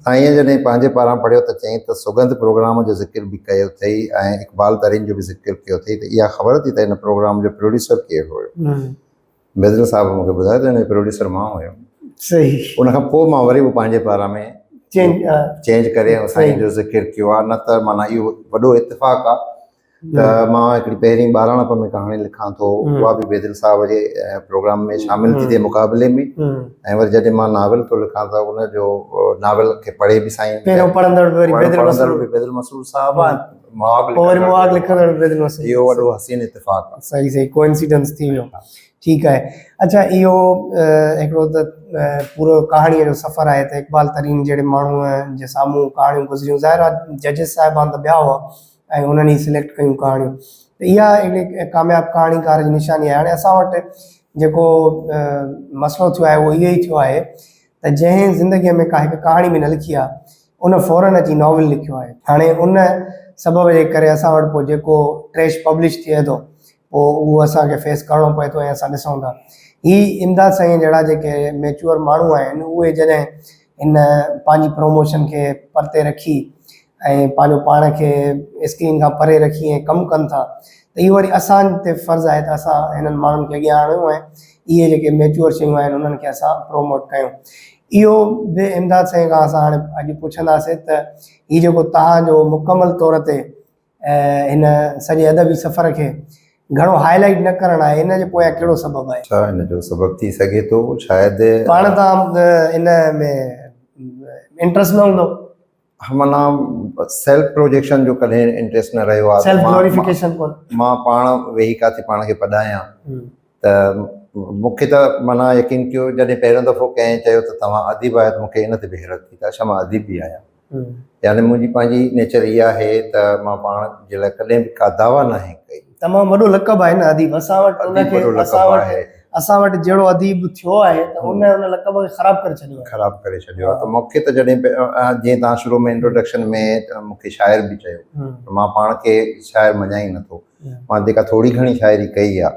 سائينء جڏهن پنهنجي پاران پڙهيو ته چيائين ته سڳنڌ پروگرام جو ذڪر به ڪيو اٿئي ۽ اقبال ترين جو به ذڪر ڪيو اٿئي ته اها خبر اٿئي ته ان پروگرام جو پروڊيوسر ڪير هيو؟ بيدل صاحب مون کي ٻڌايو ته ان جو پروڊيوسر مان هيم. صحيح. ان کان پوء مان وري به پنهنجي پاران ۾ چينج ڪري سائين جو ذڪر ڪيو آهي نه ته معنيٰ اهو وڏو اتفاق آهي ته مان هڪڙي پهرين ٻاراڻپ ۾ ڪهاڻي لکان ٿو اها به بيدل صاحب جي پروگرام ۾ شامل ٿي ٿئي مقابلي ۾ ۽ وري جڏهن مان ناول ٿو لکان ته ان جو ناول کي پڙهي به سائين پهريون پڙهندڙ به وري بيدل مسرور به بيدل مسرور صاحب آهي مهاڳ وري مهاڳ لکندڙ به بيدل مسرور اهو وڏو حسين اتفاق آهي صحيح صحيح ڪوئنسيڊنس ٿي ويو ٺيڪ آهي اڇا اهو هڪڙو ته پورو ڪهاڻيء جو سفر آهي ته اقبال ترين جهڙي ماڻهوء جي سامهون ڪهاڻيون گذريون ظاهر آهي ججز صاحبان ته ٻيا هئا ۽ انهن ئي سليڪٽ ڪيون ڪهاڻيون ته اها هڪڙي ڪامياب ڪهاڻيڪار جي نشاني آهي هاڻي اسان وٽ جيڪو مسئلو ٿيو آهي اهو اهو ئي ٿيو آهي ته جنهن زندگيء ۾ ڪا هڪ ڪهاڻي به نه لکي آهي ان فورن اچي ناول لکيو آهي هاڻي ان سبب جي ڪري اسان وٽ پوء جيڪو ٽريش پبلش ٿئي ٿو پوء اهو اسان کي فيس ڪرڻو پئي ٿو ۽ اسان ڏسون ٿا هي امداد سائين جهڙا جيڪي ميچوئر ماڻهو آهن اهي جڏهن هن پنهنجي پروموشن کي پرتي رکي ۽ پنهنجو پاڻ کي اسڪرين کان پري رکي ۽ ڪم ڪن ٿا ته اهو وري اسان تي فرض آهي ته اسان هنن ماڻهن کي اڳيان آڻيون ۽ اهي جيڪي ميچوئر شيون آهن انهن کي اسان پروموٽ ڪيون اهو به امداد سائين کان اسان هاڻي اڄ پڇنداسين ته هي جيڪو تهان جو مڪمل طور تي هن سڄي ادبي سفر کي گهڻو هاء لائيٽ نه ڪرڻ آهي ان جي پويان ڪهڙو سبب آهي؟ ڇا ان جو سبب ٿي سگهي ٿو شايد پاڻ تان ان ۾ انٽرسٽ نه هوندو. ها معنيٰ سيلف پروجيڪشن جو ڪڏهن انٽرسٽ نه رهيو آهي. سيلف گلوريفڪيشن ڪونه. مان پاڻ ويهي ڪاٿي پاڻ کي پڏايان ته مون کي ته معنيٰ يقين ڪيو جڏهن پهريون دفعو ڪنهن چيو ته توهان اديب آهيو ته مون کي ان تي به حيرت ٿي ته اڇا مان اديب به آهيان. يعني منهنجي پنهنجي نيچر اها آهي ته مان پاڻ جي لاء ڪڏهن به ڪا دعويٰ ناهي ڪئي. تمام وڏو لقب آهي نه اديب اسان وٽ ان کي اسان وٽ اسان وٽ جهڙو اديب ٿيو آهي ته ان ان لقب کي خراب ڪري ڇڏيو آهي. خراب ڪري ڇڏيو آهي ته مون کي ته جڏهن جيئن توهان شروع ۾ انٽروڊڪشن ۾ مون کي شاعر به چيو ته مان پاڻ کي شاعر مڃان ئي نٿو. مان جيڪا ٿوري گهڻي شاعري ڪئي آ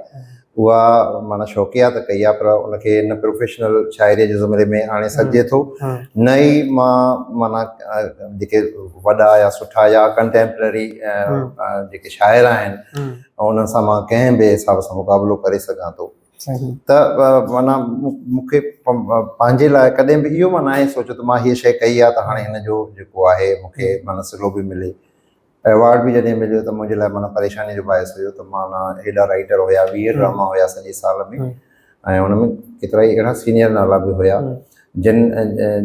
اها معنيٰ شوقيه ته ڪئي آ پر ان کي نه پروفيشنل شاعريء جي زمري ۾ آڻي سگهجي ٿو نه ئي مان معنيٰ جيڪي وڏا يا سٺا يا ڪنٽيمپرري جيڪي شاعر آهن انهن سان مان ڪنهن به حساب سان مقابلو ڪري سگهان ٿو ته معنيٰ مون کي پنهنجي لاء ڪڏهن به اهو مان ناهي سوچيو ته مان هيء شيء ڪئي آ ته هاڻي هن جو جيڪو آهي مون کي معنيٰ صلو به ملي. ايوارڊ به جڏهن مليو ته منهنجي لاء معنيٰ پريشاني جو باعث هيو ته معنيٰ ايڏا رائيٽر هيا 20 ڊراما هيا سڄي سال ۾ ۽ ان ۾ ڪيترا ئي اهڙا سينيئر نالا به هيا جن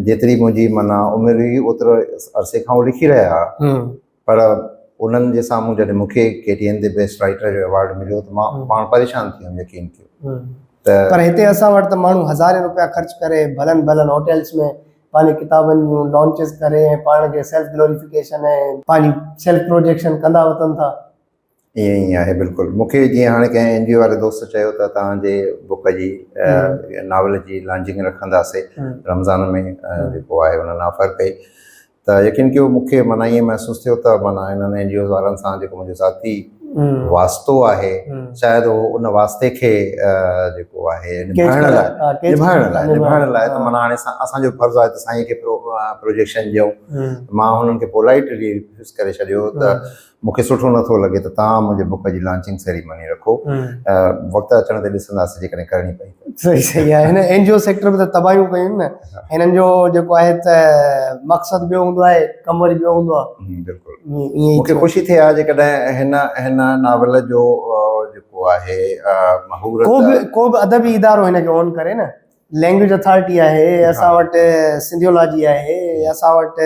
جيتري منهنجي معنيٰ عمر هئي اوترو عرصي کان هو لکي رهيا هئا پر انهن جي سامهون جڏهن مون کي ڪي ٽي اين تي بيسٽ رائيٽر جو ايوارڊ مليو ته مان پاڻ پريشان ٿي ويم يقين ڪيو ته پر هتي اسان وٽ ته ماڻهو هزارين روپيا خرچ ڪري ڀلن ڀلن هوٽلس ۾ پنهنجي ڪتابن جون لانچز ڪري ۽ پاڻ کي سيلف گلوريفڪيشن ۽ پنهنجي سيلف پروجيڪشن ڪندا وتن ٿا. ائين ئي آهي بلڪل. مون کي جيئن هاڻي ڪنهن اين جي او واري دوست چيو ته توهان جي بڪ جي ناول جي لانچنگ رکنداسي رمضان ۾ جيڪو آهي انهن آفر ڪئي ته يقين ڪيو مون کي معنيٰ ائين محسوس ٿيو ته معنيٰ انهن اين جي اوز وارن سان جيڪو منهنجو ذاتي واسطو آهي شايد هو ان واسطي کي جيڪو آهي نڀائڻ لاء نڀائڻ لاء نڀائڻ لاء ته معنيٰ هاڻي اسان جو فرض آهي ته سائين کي پروجيڪشن ڏيون مان هنن کي پولائيٽلي ريفيوز ڪري ڇڏيو ته مون کي سٺو نٿو لڳي ته توهان منهنجي بڪ جي لانچنگ سيريمني رکو. وقت اچڻ تي ڏسنداسين جيڪڏهن ڪرڻي پئي ته. صحيح صحيح آهي هن اين جي او سيڪٽر به ته تباهيون ڪيون نه هنن جو جيڪو آهي ته مقصد ٻيو هوندو آهي ڪم وري ٻيو هوندو آهي. بلڪل مون کي خوشي ٿئي ها جيڪڏهن هن هن ناول جو جيڪو آهي مهورت ڪو به ڪو به ادبي ادارو هن کي اون ڪري نه لينگويج اٿارٽي آهي اسان وٽ سنڌيولاجي آهي اسان وٽ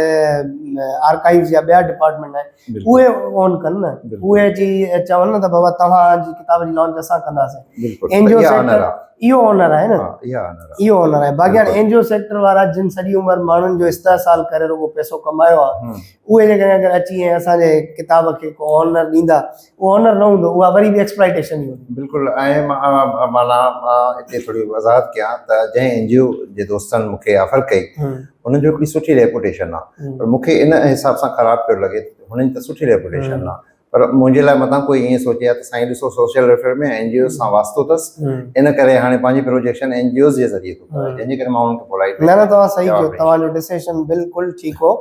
آرڪائيوز جا ٻيا ڊپارٽمينٽ آهن اهي اون ڪن نه اهي اچي چون نه ته بابا توهان جي ڪتاب جي لانچ اسان ڪنداسين اين جي او سيڪٽر اهو اونر آهي نه اهو اونر آهي باقي هاڻي اين جي او سيڪٽر وارا جن سڄي عمر ماڻهن جو استحصال ڪري رڳو پئسو ڪمايو آهي اهي جيڪڏهن اگر اچي ۽ اسان جي ڪتاب کي ڪو اونر ڏيندا اهو آنر نه هوندو اها وري به ايڪسپلائيٽيشن ئي هوندي. بلڪل ۽ معنيٰ مان اتي ٿوري وضاحت ڪيان ته جنهن اين جي او جي دوستن مون کي آفر ڪئي انهن جو هڪڙي سٺي ريپوٽيشن آ پر مون کي ان حساب سان خراب پيو لڳي هنن جي ته سٺي ريپوٽيشن آ پر منهنجي لاء متان ڪوئي ائين سوچي ها ته سائين ڏسو social welfare ۾ N G Os سان واسطو اٿس ان ڪري هاڻي پنهنجي پروجيڪشن اين جي اوز جي ذريعي ٿو ڪرائي جنهن جي ڪري مان انهن کي پولائيٽ نه نه توهان صحيح ڪيو توهان جو ڊسيشن بلڪل ٺيڪ هو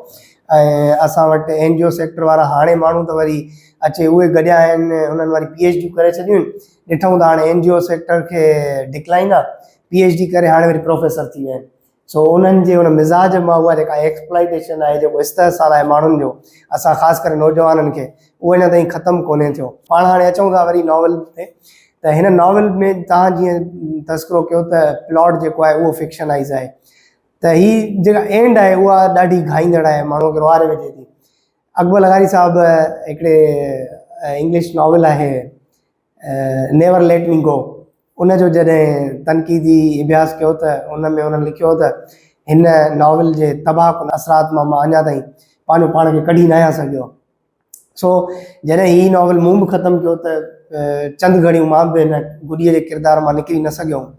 ۽ اسان وٽ اين جي او سيڪٽر وارا هاڻي ماڻهو ته وري اچي اهي گڏيا آهن انهن وري پي ايڇ ڊيون ڪري ڇڏيون آهن ڏٺائون ته هاڻي اين جي او سيڪٽر کي ڊڪلائن آهي پي ايڇ ڊي ڪري هاڻي وري پروفيسر ٿي ويا آهن سو انهن جي ان مزاج مان اها جيڪا ايڪسپلائيٽيشن آهي جيڪو استحصال آهي ماڻهن جو اسان خاص ڪري نوجوانن کي اهو اڃا تائين ختم ڪونهي ٿيو پاڻ هاڻي اچون ٿا وري ناول تي ته هن ناول ۾ تهان جيئن تذڪرو ڪيو ته پلاٽ جيڪو آهي اهو فڪشنائز آهي ته هي جيڪا اينڊ آهي اها ڏاڍي گهائيندڙ آهي ماڻهو کي روئاري وجهي ٿي. اڪبر لغاري صاحب هڪڙي انگلش ناول آهي نيور ليٽ مي گو ان جو جڏهن تنقيدي اڀياس ڪيو ته ان ۾ انهن لکيو ته هن ناول جي تباهه ڪن اثرات مان مان اڃا تائين پنهنجو پاڻ کي ڪڍي ناهيان سگهيو. سو جڏهن هي ناول مون به ختم ڪيو ته چند گهڙيون مان به هن گڏيء جي ڪردار مان نڪري نه سگهيو هوم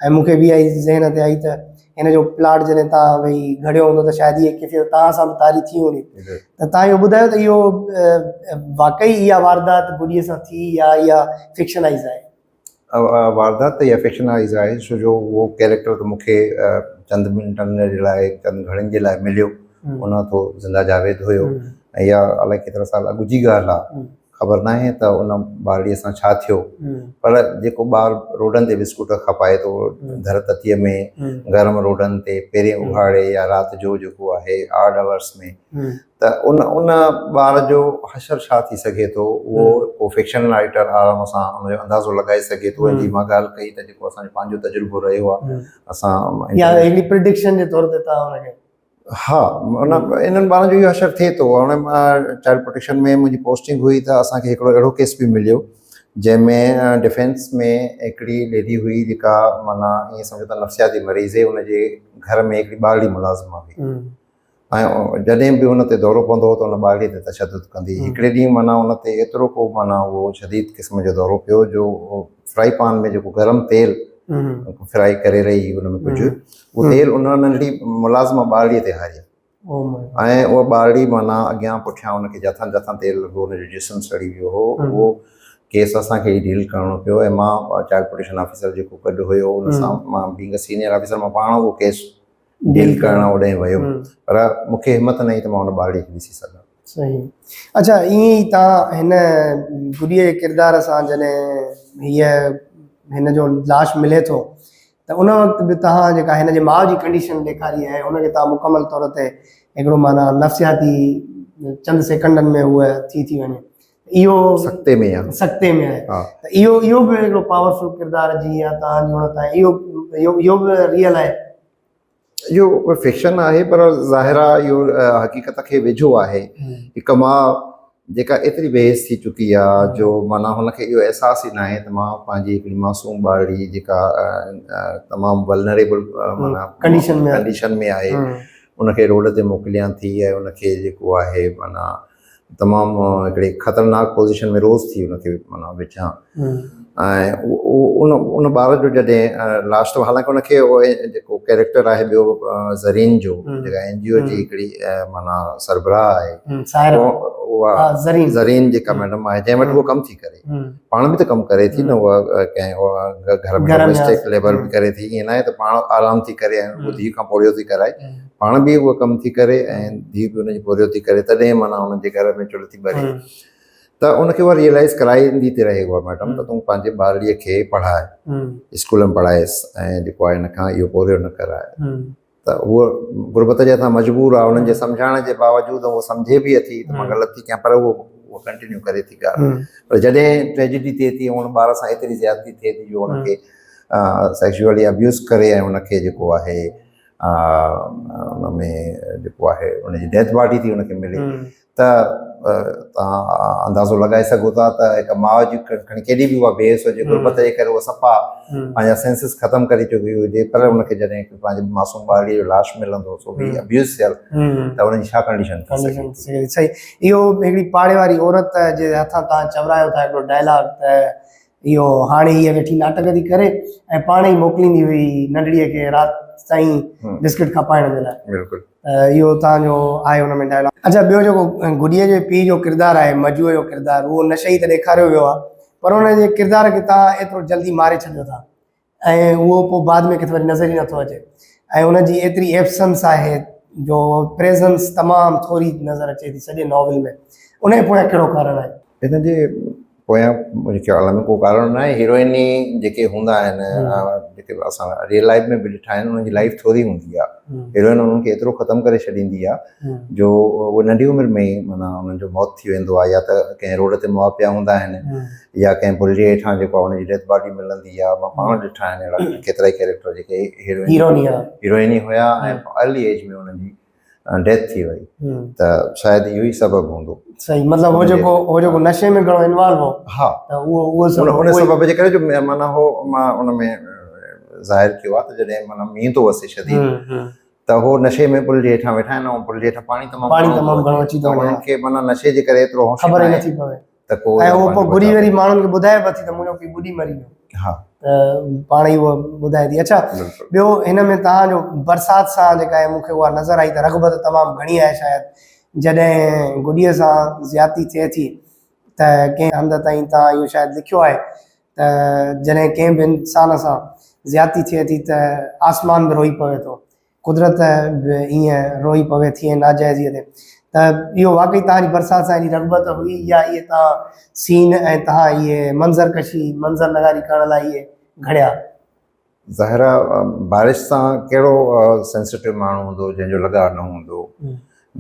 ۽ مون کي به اها ئي ذهن تي آئي ته هن جو پلاٽ جڏهن توهان ويهي گهڙيو هوندو ته شايد هيء ڪيفيت توهان سان به طاري ٿي هوندي ته توهان اهو ٻڌايو ته اهو واقعي اها واردات گڏيء سان ٿي يا اها فڪشنائيز آهي؟ واردات ته اها فڪشنائيز آهي ڇو جو اهو ڪيريڪٽر ته مون کي چند منٽن جي لاء چند گهڙين جي لاء مليو ان ٿو زنده جاويد هيو ۽ اها الائي ڪيترا سال اڳ جي ڳالهه آهي خبر ناهي ته ان ٻارڙي سان ڇا ٿيو پر جيڪو ٻار روڊن تي بسڪوٽ کپائي ٿو ڌر تتيء ۾ گرم روڊن تي پيرين اگهاڙي يا رات جو جيڪو آهي آڊ آورس ۾ ته ان ان ٻار جو حشر ڇا ٿي سگهي ٿو اهو ڪو فڪشن رائيٽر آرام سان ان جو اندازو لڳائي سگهي ٿو ۽ جي مان ڳالهه ڪئي ته جيڪو اسان جو پنهنجو تجربو رهيو آهي اسان يا هڪڙي پريڊڪشن جي طور تي توهان ان کي ها ان انهن ٻارن جو اهو حشر ٿئي ٿو هاڻي چائلڊ پروٽيڪشن ۾ منهنجي پوسٽنگ هئي ته اسان کي هڪڙو اهڙو ڪيس به مليو جنهن ۾ ڊفينس ۾ هڪڙي ليڊي هئي جيڪا معنيٰ ائين سمجهو ته نفسياتي مريض هئي ان جي گهر ۾ هڪڙي ٻارڙي ملازمه هئي ۽ جڏهن به ان تي دورو پوندو هو ته ان ٻارڙي تي تشدد ڪندي هئي. هڪڙي ڏينهن معنيٰ ان تي ايترو ڪو معنيٰ اهو شديد قسم جو دورو پيو جو فرائي پان ۾ جيڪو گرم تيل فرائي ڪري رهي هئي ان ۾ ڪجهه اهو تيل ان ننڍڙي ملازمه ٻارڙي تي هاري ۽ اها ٻارڙي معنيٰ اڳيان پٺيان ان کي جٿان جٿان تيل لڳو ان جو جسم سڙي ويو هو. اهو ڪيس اسان کي ئي ڊيل ڪرڻو پيو ۽ مان چائلڊ پروٽيڪشن آفيسر جيڪو گڏ هيو ان سان مان بينگ اي سينيئر آفيسر مان پاڻ اهو ڪيس ڊيل ڪرڻ اوڏانهن ويو پر مون کي همت نه آئي ته مان ان ٻارڙي کي ڏسي سگهان. صحيح اڇا ائين ئي تان هن گڏيء جي ڪردار سان جڏهن هيء هن جو لاش ملي ٿو ته ان وقت به تهان جيڪا هن جي ماء جي ڪنڊيشن ڏيکاري آهي ان کي تهان مڪمل طور تي هڪڙو معنيٰ نفسياتي چند سيڪنڊن ۾ هوء ٿي ٿي وڃي اهو سڪتي ۾ آهي سڪتي ۾ آهي ته اهو اهو به هڪڙو پاورفل ڪردار جي يا تهان جي هن تائين اهو اهو اهو به ريئل آهي. اهو فڪشن آهي پر ظاهر آهي اهو حقيقت کي ويجهو آهي. هڪ ماء جيڪا ايتري بي حس ٿي چڪي آهي جو معنيٰ هن کي اهو احساس ئي ناهي ته مان پنهنجي هڪڙي معصوم ٻارڙي جيڪا تمام ولنريبل معنيٰ ڪنڊيشن ۾ آهي ان کي روڊ تي موڪليان ٿي ۽ ان کي جيڪو آهي معنيٰ تمام هڪڙي خطرناڪ پوزيشن ۾ روز ٿي ان کي معنيٰ وجهان ۽ ان ان ٻار جو جڏهن لاش ته حالانڪه ان کي جيڪو ڪيريڪٽر آهي ٻيو زرين جو جيڪا اين جي او جي هڪڙي معنيٰ سربراهه آهي اها زرين زرين جيڪا ميڊم آهي جنهن وٽ هو ڪم ٿي ڪري پاڻ به ته ڪم ڪري ٿي نه اها ڪنهن گهر ۾ ڊوميسٽڪ ليبر به ڪري ٿي ائين نه آهي ته پاڻ آرام ٿي ڪري ۽ ڌيء کان پورهيو ٿي ڪرائي پاڻ به اهو ڪم ٿي ڪري ۽ ڌيء به ان جي پورهيو ٿي ڪري تڏهن معنيٰ ان جي گهر ۾ چلهه ٿي ٻري ته ان کي اها ريئلائز ڪرائيندي ٿي رهي اها ميڊم ته تون پنهنجي ٻارڙي کي پڙهاء اسڪول ۾ پڙهائيس ۽ جيڪو آهي ان کان اهو پورهيو نه ڪرائي ته هوء غربت جي هٿان مجبور آهي انهن جي سمجهائڻ جي باوجود هوء سمجهي به اٿي ته مان غلط ٿي ڪيان پر هوء اهو ڪنٽينيو ڪري ٿي ڳالهه پر جڏهن ٽريجڊي ٿئي ٿي ان ٻار سان ايتري زيادتي ٿئي ٿي جو ان کي سيڪشولي ابيوز ڪري ۽ ان کي جيڪو آهي ان ۾ جيڪو آهي ان جي ڊيٿ باڊي ٿي ان کي ملي ته توهان اندازو لڳائي سگهو ٿا ته هڪ ماء جي کڻي ڪيڏي به اها بي حس هجي غربت جي ڪري اها صفا پنهنجا سينسز ختم ڪري چڪي هجي پر ان کي جڏهن هڪ پنهنجي معصوم ٻارڙي جو لاش ملندو سو به ابيوز ٿيل ته ان جي ڇا ڪنڊيشن ٿي سگهي ٿي. صحيح اهو هڪڙي پاڙي واري عورت جي هٿان توهان چورايو ٿا هڪڙو ڊائلاگ ته اهو هاڻي هيء ويٺي ناٽڪ ٿي ڪري ۽ پاڻ ئي موڪليندي هئي ننڍڙيء کي رات تائين بسڪٽ کپائڻ جي لاء. بلڪل. اهو توهان جو آهي ان ۾ ڊائلاگ. اڇا ٻيو جيڪو گڏيء جي پيء جو ڪردار آهي مجوء جو ڪردار اهو نشئي ته ڏيکاريو ويو آهي پر ان جي ڪردار کي توهان ايترو جلدي ماري ڇڏيو ٿا ۽ اهو پوء بعد ۾ ڪٿي وري نظر ئي نٿو اچي ۽ ان جي ايتري ايبسنس آهي جو پريزنس تمام ٿوري نظر اچي ٿي سڄي ناول ۾ ان جي پويان ڪهڙو ڪارڻ آهي؟ ان جي پويان منهنجي خيال ۾ ڪو ڪارڻ ناهي هيروئني جيڪي هوندا آهن جيڪي اسان ريئل لائف ۾ به ڏٺا آهن انهن جي لائف ٿوري هوندي آهي هيروئن انهن کي ايترو ختم ڪري ڇڏيندي آهي جو اهي ننڍي عمر ۾ ئي معنيٰ انهن جو موت ٿي ويندو آهي يا ته ڪنهن روڊ تي مئا پيا هوندا آهن يا ڪنهن پل جي هيٺان جيڪو آهي ان جي ڊيٿ باڊي ملندي آهي مان پاڻ ڏٺا آهن اهڙا ڪيترا ئي ڪيريڪٽر جيڪي هيروئن هيروئني هيا ۽ ارلي ايج ۾ انهن جي ڊيٿ ٿي وئي ته شايد اهو ئي سبب هوندو. صحيح مطلب هو جيڪو هو جيڪو نشي ۾ گهڻو انوالو هو ها ته اهو اهو سبب ان سبب جي ڪري جو معنيٰ هو مان ان ۾ ظاهر ڪيو آهي ته جڏهن معنيٰ مينهن ٿو وسي شديد ته هو نشي ۾ پل جي هيٺان ويٺا آهن ۽ پل جي هيٺان پاڻي تمام پاڻي تمام گهڻو اچي ٿو وڃي انهن کي معنيٰ نشي جي ڪري ايترو هوش خبر ئي نٿي پوي ته ڪو ۽ هو پوء گهري وري ماڻهن کي ٻڌائي به ٿي ته منهنجو پيء ٻڏي مري ويو ها ته پاڻ ئي اهو ٻڌائي ٿي اڇا ٻيو هن ۾ توهان جو برسات سان جيڪا آهي مون کي اها نظر آئي ته رغبت تمام گهڻي آهي شايد جڏهن گڏيء سان زيادتي ٿئي ٿي ته ڪنهن هنڌ تائين توهان اهو شايد لکيو آهي ته جڏهن ڪنهن به انسان سان زيادتي ٿئي ٿي ته آسمان به روئي پوي ٿو قدرت به ائين روئي پوي ٿي ۽ ناجائزيء تي ته اهو واقعي توهان جي برسات سان ايڏي رغبت هئي يا اهي توهان سين ۽ توهان اهي منظر ڪشي منظر نگاري ڪرڻ لاء اهي گهڙيا؟ ظاهر آ بارش سان ڪهڙو سينسيٽو ماڻهو هوندو جنهن جو لڳاء نه هوندو.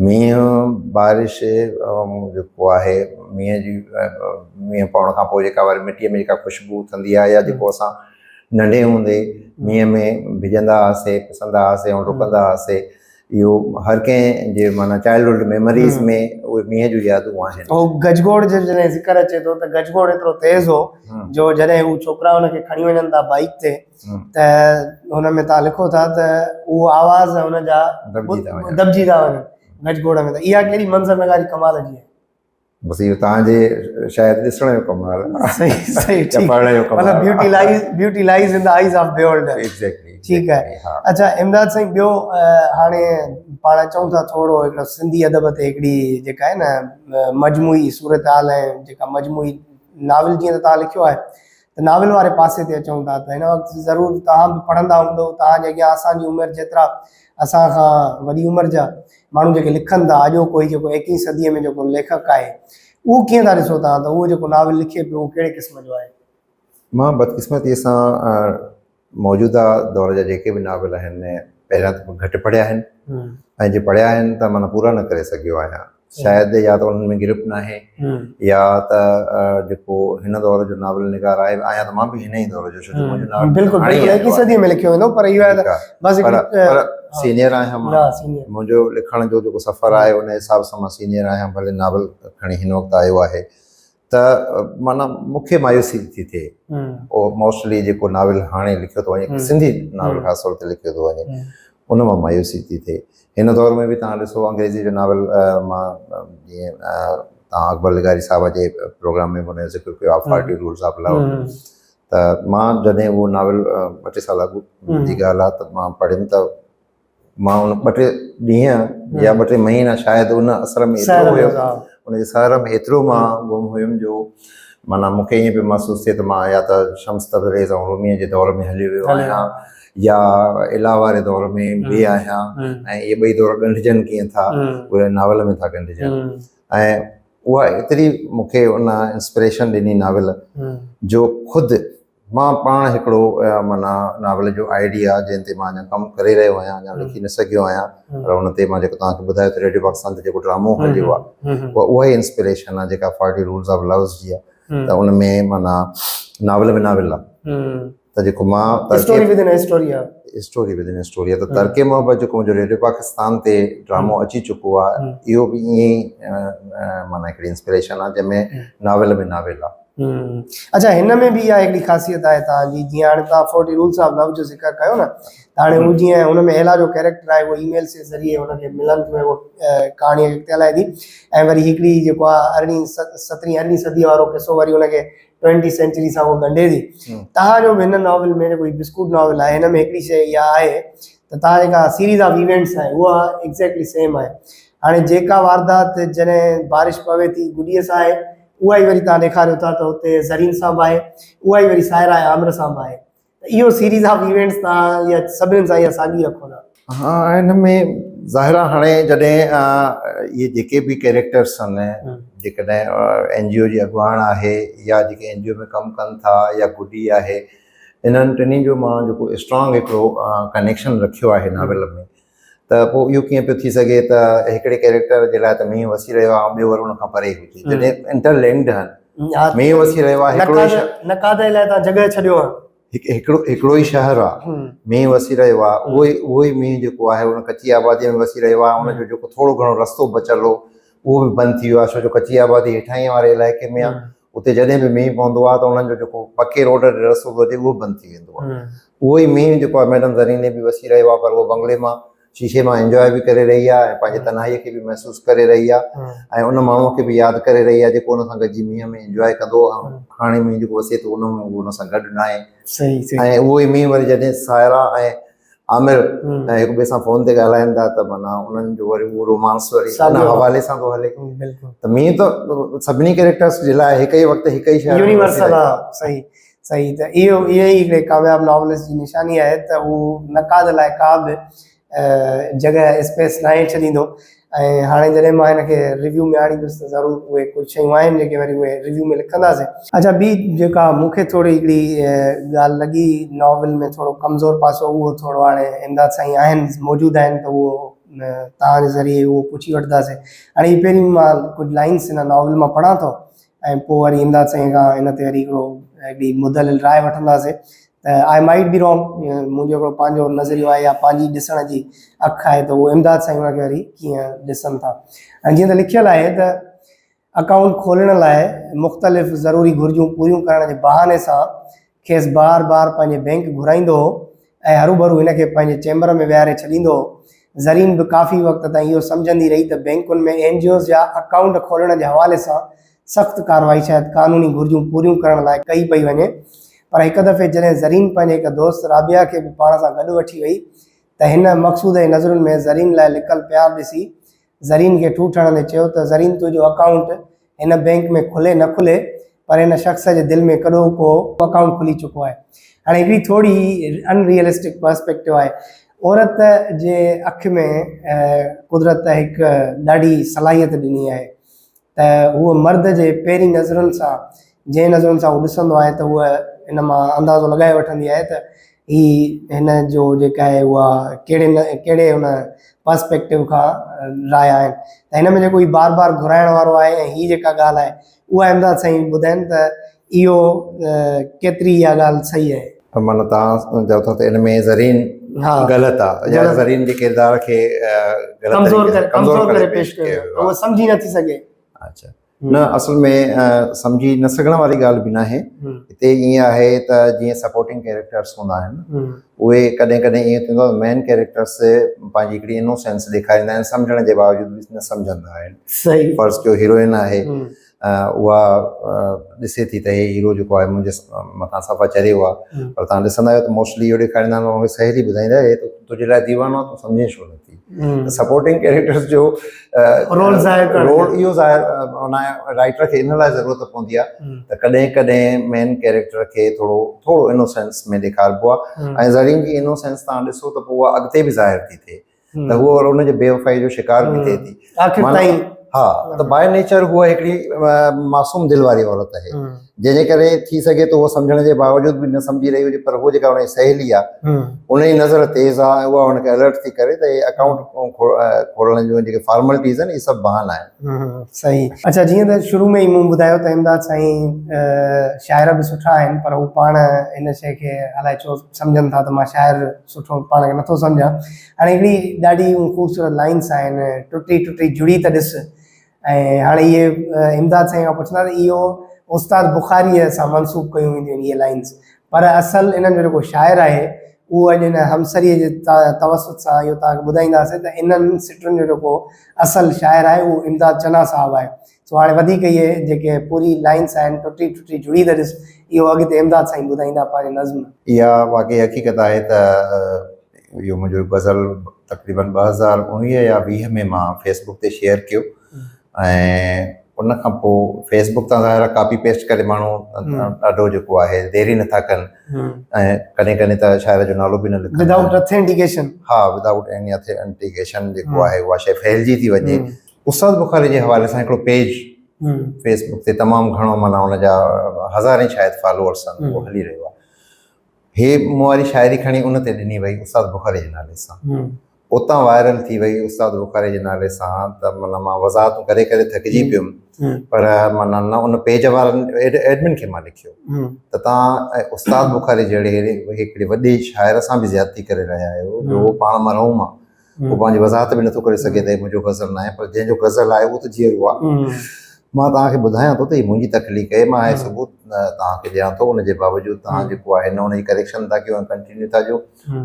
مينهن بارش جيڪو آهي مينهن جي مينهن پوڻ کان پوء جيڪا وري مٽيء ۾ جيڪا خوشبو اٿندي آهي يا جيڪو اسان ننڍي هوندي مينهن ۾ ڀڄندا هئاسي پسندا هئاسي ۽ ڊڪندا هئاسي اهو هر ڪنهن جي معنيٰ چائلڊ هوڊ ميموريز ۾ اهي مينهن جون يادون آهن. هو گجگوڙ جو جڏهن ذڪر اچي ٿو ته گجگوڙ ايترو تيز هو جو جڏهن هو ڇوڪرا ان کي کڻي وڃن ٿا بائيڪ تي ته هن ۾ توهان لکو ٿا ته اهو آواز هن جا دٻجي ٿا وڃن گجگوڙ ۾ ته اها ڪهڙي منظر نگاري ڪمال جي آهي. بس اهو توهان جي شايد ڏسڻ جو ڪمال آهي. صحيح صحيح ٺيڪ پڙهڻ جو ڪمال مطلب beauty lies beauty lies in the eyes of beholder exactly ٺيڪ آهي اڇا امداد سائين ٻيو هاڻي پاڻ اچون ٿا ٿورو هڪڙو سنڌي ادب تي هڪڙي جيڪا آهي نه مجموعي صورتحال ۽ جيڪا مجموعي ناول جيئن ته توهان لکيو آهي ته ناول واري پاسي تي اچون ٿا ته هن وقت ضرور توهان به پڙهندا هوندو توهان جي اڳيان اسان جي عمر جيترا اسان کان وڏي عمر جا ماڻهو جيڪي لکن ٿا اڄوڪو هي جيڪو ايڪيهين صديء ۾ جيڪو ليکڪ آهي اهو ڪيئن ٿا ڏسو توهان ته اهو جيڪو ناول لکي پيو اهو ڪهڙي قسم جو آهي؟ مان بدقسمتيء سان موجوده دور جا جيڪي به ناول آهن پهريان ته گهٽ پڙهيا آهن ۽ جي پڙهيا آهن ته معنيٰ پورا نه ڪري سگهيو آهيان شايد يا ته انهن ۾ گرپ ناهي يا ته جيڪو هن دور جو ناول نگار آهي آهيان ته مان به هن ئي دور جو ڇو جو منهنجو ناول بلڪل بلڪل ايڪيهين صدي ۾ لکيو ويندو پر اهو آهي ته بس پر سينيئر آهيان مان منهنجو لکڻ جو جيڪو سفر آهي ان حساب سان مان سينيئر آهيان ڀلي ناول کڻي هن وقت آيو آهي ته معنيٰ مون کي مايوسي ٿي ٿئي. اهو موسٽلي جيڪو ناول هاڻي لکيو ٿو وڃي، سنڌي ناول خاص طور تي لکيو ٿو وڃي، ان مان مايوسي ٿي ٿئي. هن دور ۾ به توهان ڏسو انگريزي جو ناول مان جيئن توهان اڪبر لغاري صاحب جي پروگرام ۾ به ان جو ذڪر ڪيو آهي فارٽي رولز آف لو ته مان جڏهن اهو ناول ٻه ٽي سال اڳ جي ڳالهه آهي ته مان پڙهيم ته مان ان ٻه ٽي ڏينهن يا ٻه ٽي مهينا شايد ان اثر ۾ ايترو هيم ان جي سحر ۾ ايترو مان گم هيم جو معنيٰ مون کي ائين پيو محسوس ٿئي ته مان يا ته شمس تبريز ۽ روميء جي دور ۾ هليو ويو آهيان يا الا واري دور ۾ به آهيان ۽ اهي ٻئي دور ڳنڍجن ڪيئن ٿا اهي ناول ۾ ٿا ڳنڍجن ۽ اها ايتري مون کي ان انسپريشن ڏني ناول جو خود مان پاڻ هڪڙو معنيٰ ناول جو آئيڊيا جنهن تي مان اڃا ڪم ڪري رهيو آهيان اڃا لکي نه سگهيو آهيان پر ان تي مان جيڪو توهان کي ٻڌايو ته ريڊيو پاڪستان تي جيڪو ڊرامو هليو آهي اها اها ئي انسپريشن آهي جيڪا فارٽي رولز آف لوز جي آهي ته ان ۾ معنيٰ ناول ۾ ناول آهي ته جيڪو مان اسٽوري ودن اسٽوري آهي اسٽوري ودن اسٽوري آهي ته ترڪ محبت جيڪو منهنجو ريڊيو پاڪستان تي ڊرامو اچي چڪو آهي اهو به ائين ئي معنيٰ هڪڙي انسپريشن آهي جنهن ۾ ناول ۾ ناول آهي. اڇا هن ۾ به اها هڪڙي خاصيت آهي توهان جي جيئن هاڻي توهان فورٽي رولس آف لو جو ذڪر ڪيو نه ته هاڻي هو جيئن هن ۾ ايلا جو ڪيريڪٽر آهي اهو اي ميلز جي ذريعي هن کي ملن ٿيون ۽ اهو ڪهاڻي اڳتي هلائي ٿي ۽ وري هڪڙي جيڪو آهي ارڙهين سترهين ارڙهين صدي وارو قصو وري هن کي ٽوئنٽي سينچري سان اهو ڳنڍي ٿي. توهان جو به هن ناول ۾ جيڪو هي بسڪوٽ ناول آهي هن ۾ هڪڙي شيء اها آهي ته توهان جيڪا سيريز آف ايونٽس آهي اها ايگزيڪٽلي سيم آهي. هاڻي جيڪا واردات جڏهن بارش پوي ٿي گڏيء سان آهي اها ئي وري توهان ڏيکاريو ٿا ته اتي زرين سان به آهي اها ئي وري سائره ۽ عامر سان به آهي ته اهو سيريز آف ايونٽس توهان اها سڀني سان اها ساڳي رکو ٿا. ها ان ۾ ظاهر آهي هاڻي جڏهن اهي جيڪي به ڪيريڪٽرس آهن جيڪڏهن اين جي او جي اڳواڻ آهي يا جيڪي اين جي او ۾ ڪم ڪن ٿا يا گڊي آهي انهن ٽنهي جو مان جيڪو اسٽرانگ هڪڙو ڪنيڪشن رکيو آهي ناول ۾ ته پوء اهو ڪيئن پيو ٿي سگهي ته هڪڙي ڪيريڪٽر جي لاء ته مينهن وسي رهيو آهي ۽ ٻيو وري ان کان پري هجي جڏهن انٽر لنڪڊ آهن مينهن وسي رهيو آهي هڪڙو ئي نقاد لاء تان جڳهه ڇڏيو آهي هڪڙو هڪڙو ئي شهر آهي مينهن وسي رهيو آهي اهو ئي اهو ئي مينهن جيڪو آهي ان ڪچي آبادي ۾ وسي رهيو آهي ان جو جيڪو ٿورو گهڻو رستو بچيل هو اهو به بند ٿي ويو آهي ڇو جو ڪچي آبادي هيٺاهين واري علائقي ۾ آهي اتي جڏهن به مينهن پوندو آهي ته انهن جو جيڪو پڪي روڊ تي رستو ٿو اچي اهو به بند ٿي ويندو آهي اهو ئي مينهن جيڪو آهي ميڊم زريني به وسي رهيو آهي پر اهو بنگلي مان شيشي مان انجواء به ڪري رهي آهي ۽ پنهنجي تنهائي کي به محسوس ڪري رهي آهي ۽ ان ماڻهو کي به ياد ڪري رهي آهي جيڪو ان سان گڏجي مينهن ۾ انجواء ڪندو هو هاڻي مينهن جيڪو وسي ٿو ان ۾ اهو ان سان گڏ ناهي ۽ اهو ئي مينهن وري جڏهن سائرا ۽ عامر ۽ هڪ ٻئي سان فون تي ڳالهائين ٿا ته معنيٰ انهن جو وري اهو رومانس وري ان حوالي سان ٿو هلي ته مينهن ته سڀني ڪيريڪٽرس جي لاء هڪ ئي وقت هڪ ئي شيء يونيورسل آ صحيح صحيح ته اهو اهي ئي هڪڙي ڪامياب ناولسٽ جي نشاني آهي ته هو نقاد لاء ڪا به جڳهه اسپيس ناهي ڇڏيندو ۽ هاڻي جڏهن مان هن کي ريويو ۾ آڻيندس ته ضرور اهي ڪجهه شيون آهن جيڪي وري اهي ريويو ۾ لکنداسين. اڇا ٻي جيڪا مون کي ٿوري هڪڙي ڳالهه لڳي ناول ۾ ٿورو ڪمزور پاسو اهو ٿورو هاڻي امداد سائين آهن موجود آهن ته اهو توهان جي ذريعي اهو پڇي وٺنداسين. هاڻي هي پهرين مان ڪجهه لائنس هن ناول مان پڙهان ٿو ۽ پوء وري امداد سائين کان ان تي وري هڪڙو هڪڙي مدلل راء وٺنداسين ته آء مائيٽ بي رانگ منهنجو هڪڙو پنهنجو نظريو آهي يا پنهنجي ڏسڻ جي اک آهي ته اهو امداد سائين ان کي وري ڪيئن ڏسن ٿا ۽ جيئن ته لکيل آهي ته اڪائونٽ کولڻ لاء مختلف ضروري گهرجون پوريون ڪرڻ جي بهاني سان کيس بار بار پنهنجي بئنڪ گهرائيندو هو ۽ هروڀرو هن کي پنهنجي چيمبر ۾ ويهاري ڇڏيندو هو. زرين به ڪافي وقت تائين اهو سمجهندي رهي ته بئنڪن ۾ اين جي اوز جا اڪائونٽ کولڻ جي حوالي سان سخت ڪارروائي شايد قانوني گهرجون پوريون ڪرڻ لاء ڪئي پئي وڃي پر هڪ دفعي جڏهن زرين پنهنجي هڪ دوست رابعه کي به پاڻ سان گڏ وٺي وئي ته هن مقصود جي نظرن ۾ زرين لاء لڪل پيار ڏسي زرين کي ٺوٺ هڻندي چيو ته زرين تنهنجو اڪائونٽ هن بئنڪ ۾ کلي نه کلي پر هن شخص جي دل ۾ ڪڏهوڪو اڪائونٽ کلي چڪو آهي. هاڻي هڪڙي ٿوري ان ريئلسٽڪ پرسپيڪٽو آهي. عورت جي اک ۾ قدرت هڪ ڏاڍي صلاحيت ڏني آهي ته هوء مرد جي پهرين نظرن سان جنهن نظرن سان هو ڏسندو آهي ته هوء ان مان اندازو لڳائي وٺندي آهي ته هي هن جو جيڪا آهي اها ڪهڙي نه ڪهڙي ان پرسپيڪٽو کان رايا آهن ته هن ۾ جيڪو هي بار بار گهرائڻ وارو آهي ۽ هي جيڪا ڳالهه آهي اها امداد سائين ٻڌائين ته اهو ڪيتري اها ڳالهه صحيح آهي. ته معنيٰ توهان چئو ٿا ته ان ۾ زرين غلط آهي يا زرين جي ڪردار کي غلط ڪمزور ڪري ڪمزور ڪري پيش ڪيو ويو آهي اهو سمجهي نٿي سگهي. اڇا. نه اصل ۾ سمجهي نه سگهڻ واري ڳالهه به ناهي. هتي ائين آهي ته جيئن سپورٽنگ ڪيريڪٽرس هوندا آهن اهي ڪڏهن ڪڏهن ائين ٿيندو آهي مين ڪيريڪٽرس پنهنجي هڪڙي انوسينس ڏيکاريندا آهن سمجهڻ جي باوجود به نه سمجهندا آهن. فرض ڪيو هيروئن آهي اها ڏسي ٿي ته هي هيرو جيڪو آهي منهنجي مٿان صفا چريو آهي پر تان ڏسندا آهيو ته موسٽلي اهو ڏيکاريندا آهن ان کي سهيلي ٻڌائيندا آهي ته تنهنجي لاء ديوانو آهي تون سمجهين ڇو نٿي ته سپورٽنگ ڪيريڪٽرس جو رول ظاهر ڪرڻ رول اهو ظاهر ان رائٽر کي ان لاء ضرورت پوندي آهي ته ڪڏهن ڪڏهن مين ڪيريڪٽر کي ٿورو ٿورو انوسينس ۾ ڏيکاربو آهي ۽ زرين جي انوسينس تان ڏسو ته پوء اها اڳتي به ظاهر ٿي ٿئي ته هوء وري ان جي بيوفائي جو شڪار به ٿئي ٿي آخر تائين. ها ته باء نيچر هوء هڪڙي معصوم دل واري عورت آهي جنهن جي ڪري ٿي سگهي ٿو هوء سمجهڻ جي باوجود به نه سمجهي رهي هجي پر هوء جيڪا ان جي سهيلي آهي ان جي نظر تيز آهي ۽ اها هن کي الرٽ ٿي ڪري ته هي اڪائونٽ کولڻ جون جيڪي فارملٽيز آهن اهي سڀ بهانا آهن. صحيح اڇا جيئن ته شروع ۾ ئي مون ٻڌايو ته امداد سائين شاعر به سٺا آهن پر هو پاڻ ان شيء کي الائي ڇو سمجهن ٿا ته مان شاعر سٺو پاڻ کي نٿو سمجهان هاڻي هڪڙي ڏاڍي خوبصورت لائنس آهن ٽٽي ٽٽي جڙي ته ڏس ۽ هاڻي اهي امداد سائين کان پڇندا ته اهو استاد بخاريء سان منسوب ڪيون وينديون آهن اهي لائنس پر اصل انهن جو جيڪو شاعر آهي اهو اڄ هن همسريء جي توسط سان اهو توهان کي ٻڌائينداسين ته انهن سٽن جو جيڪو اصل شاعر آهي اهو امداد چنا صاحب آهي سو هاڻي وڌيڪ اهي جيڪي پوري لائنس آهن ٽٽي ٽٽي جڙي ته ڏس اهو اڳتي امداد سائين ٻڌائيندا پنهنجي نظم. اها واقعي حقيقت آهي ته اهو منهنجو غزل تقريبن 2019 يا 20 ۾ مان فيس بڪ تي شيئر ڪيو ۽ ان کان پوء فيس بڪ تان ظاهر ڪاپي پيسٽ ڪري ماڻهو ڏاڍو جيڪو آهي دير ئي نٿا ڪن ۽ ڪڏهن ڪڏهن ته شاعر جو نالو به نه لکندا ودائوٽ اٿينٽيڪيشن. ها ودائوٽ ايني اٿينٽيڪيشن جيڪو آهي اها شيء ڦهلجي ٿي وڃي. استاد بخاري جي حوالي سان هڪڙو پيج فيس بڪ تي تمام گهڻو معنيٰ ان جا هزارين شايد فالوورس آهن اهو هلي رهيو آهي. هي مون واري شاعري کڻي ان تي ڏني وئي استاد بخاري جي نالي سان اتان وائرل ٿي وئي استاد بخاري جي نالي سان ته معنيٰ مان وضاحتون ڪري ڪري ٿڪجي پيم پر معنيٰ نه ان پيج وارن ايڊمن کي مان لکيو ته تان استاد بخاري جهڙي هڪڙي وڏي شاعر سان به زيادتي ڪري رهيا آهيو جو هو پاڻ مرحوم آهي هو پنهنجي وضاحت به نٿو ڪري سگهي ته هي منهنجو غزل ناهي پر جنهن جو غزل آهي اهو ته جيئرو آهي. مان توهان کي ٻڌايان ٿو ته هي منهنجي تخليق آهي مان هي ثبوت توهان کي ڏيان ٿو ان جي باوجود توهان جيڪو آهي نه ان جي ڪريڪشن ٿا ڪيو ۽ ڪنٽينيو ٿا ڏيو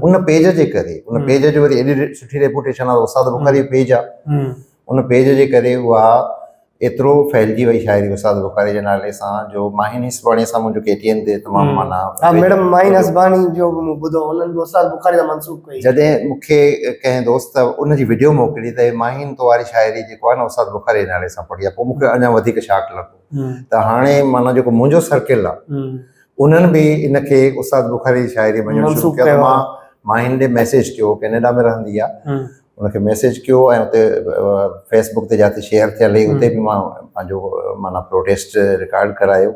ان پيج جي ڪري ان پيج جو وري ايڏي سٺي ريپوٽيشن آهي استاد بخاري پيج آهي ان پيج جي ڪري اها ايترو ڦهلجي وئي شاعري استاد بخاري جي نالي سان جو ماهين هسباڻي سان منهنجو ڪي ٽي اين تي تمام معنيٰ ها ميڊم ماهين هسباڻي جو به مون ٻڌو انهن به استاد بخاري سان منسوب ڪئي. جڏهن مون کي ڪنهن دوست ان جي وڊيو موڪلي ته ماهين تو واري شاعري جيڪو آهي نه استاد بخاري جي نالي سان پڙهي آهي پوء مون کي اڃا وڌيڪ شاڪ لڳو ته هاڻي معنيٰ جيڪو منهنجو سرڪل آهي انهن به ان کي استاد بخاري جي شاعري مڃڻ شروع ڪيو ته مان ماهين ڏي ميسيج ڪيو ڪينيڊا ۾ رهندي آهي ان کي ميسيج ڪيو ۽ اتي فيس بڪ تي جاتي شيئر ٿيل هئي اتي به مان پنهنجو معنيٰ پروٽيسٽ رڪارڊ ڪرايو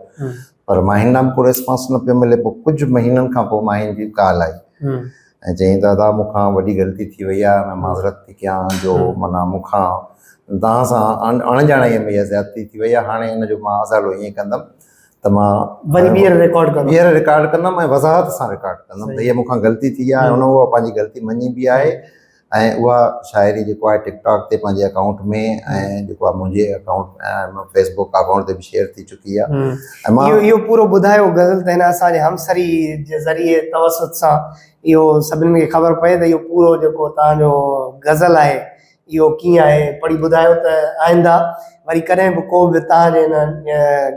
پر ماهين ڏانهن به ڪو ريسپانس نه پيو ملي پوء ڪجهه مهينن کان پوء ماهين جي ڪال آئي ۽ چيائين ته ادا مون کان وڏي غلطي ٿي وئي آهي مان معذرت ٿي ڪيان جو معنيٰ مون کان توهان سان اڻڄاڻائي ۾ اها زيادتي ٿي وئي آهي هاڻي ان جو مان ازالو ائين ڪندم ته مان وري ٻيهر رڪارڊ ڪندم ٻيهر رڪارڊ ڪندم ۽ وضاحت سان رڪارڊ ڪندم ته هيء مون کان غلطي ٿي آهي هن اها پنهنجي غلطي مڃي به آهي ۽ اها شاعري جيڪو آهي ٽڪ ٽاڪ تي پنهنجي اڪائونٽ ۾ ۽ جيڪو آهي منهنجي اڪائونٽ فيس بڪ اڪائونٽ تي به شيئر ٿي چڪي آهي ۽ مان اهو پورو ٻڌايو غزل ته هن اسان جي همسري جي ذريعي توسط سان اهو سڀني کي خبر پئي ته اهو پورو جيڪو توهان جو غزل آهي اهو ڪيئن آهي پڙهي ٻڌايو ته آئنده وري ڪڏهن به ڪو به توهان جي هن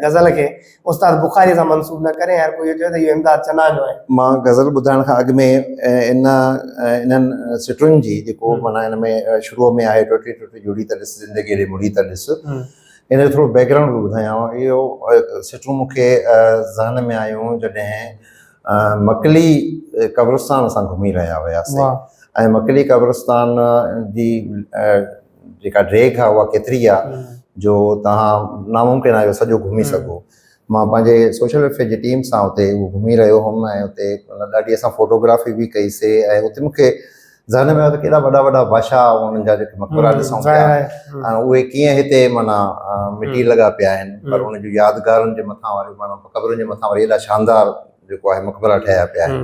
غزل کي استاد بخاري سان منسوب نه ڪري ۽ هر ڪوئي اهو چوي ته اهو امداد چنا جو آهي. مان غزل ٻڌائڻ کان اڳ ۾ ان انهن سٽن جي جيڪو معنيٰ ان ۾ شروع ۾ آهي ٽوٽي ٽوٽي جڙي ته ڏس زندگي ڏي مڙي ته ڏس ان جو ٿورو بيڪ گرائونڊ به ٻڌايان. اهو سٽون مون کي ذهن ۾ آيون جڏهن مڪلي قبرستان اسان گهمي رهيا هياسين ۽ مڪلي قبرستان جي جيڪا ڊيگهه آهي اها ڪيتري آهي جو توهان ناممڪن آهي اهو سڄو گهمي سگهو. مان پنهنجي سوشل ويلفيئر جي ٽيم سان اتي اهو گهمي رهيو هوم ۽ اتي ڏاڍي اسان فوٽوگرافي به ڪئي سي ۽ اتي مون کي ذهن ۾ آيو ته ڪيڏا وڏا وڏا بادشاهه انهن جا جيڪي مقبرا ڏسون پيا ۽ اهي ڪيئن هتي معنيٰ مٽي لڳا پيا آهن پر ان جون يادگارن جي مٿان واري معنيٰ قبرن جي مٿان وري ايڏا شاندار جيڪو آهي مقبرا ٺهيا پيا آهن.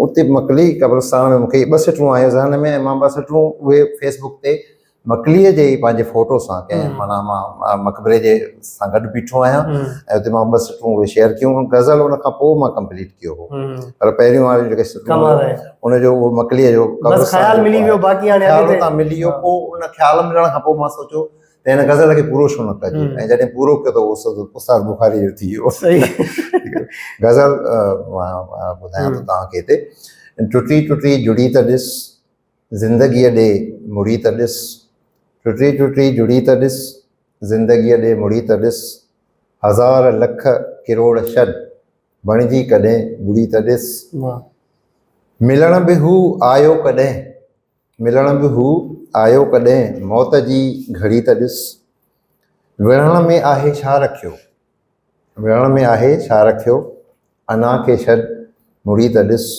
اتي مڪلي قبرستان ۾ مون کي ٻه سٽون آيون ذهن ۾ ۽ مان ٻه سٽون اهي فيس بڪ تي مڪليء جي ئي پنهنجي فوٽو سان ڪنهن معنيٰ مان مقبري جي سان گڏ بيٺو آهيان ۽ اتي مان ٻه سٽون اهي شيئر ڪيون. غزل ان کان پوء مان ڪمپليٽ ڪيو هو پر پهريون واريون جيڪي سٽون هيون ان جو اهو مڪليء جو قبرستان خيال ملي ويو باقي هاڻي خيال اتان ملي ويو. پوء ان خيال ملڻ کان پوء مان سوچيو ته هن غزل کي پورو ڇو نه ڪجي ۽ جڏهن پورو ڪيو ته اهو استاد بخاري جو ٿي ويو. غزل مان ٻڌايان ٿو توهان کي هتي. ٽٽي ٽٽي جڙي ته ڏس زندگيء ڏي مڙي ته ڏس. ٽٽي ٽٽي جڙي ته ڏس، زندگيء ڏي مڙي ته ڏس. هزار لک ڪروڙ ڇڏ، بڻجي ڪڏهن ٻڙي ته ڏس. ملڻ به هو آيو ڪڏهن، ملڻ به هو آيو ڪڏهن، موت جي گهڙي ته ڏس. وڙهڻ ۾ آهي ڇا رکيو، وڙهڻ ۾ آهي ڇا رکيو، انا کي ڇڏ مڙي ته ڏس،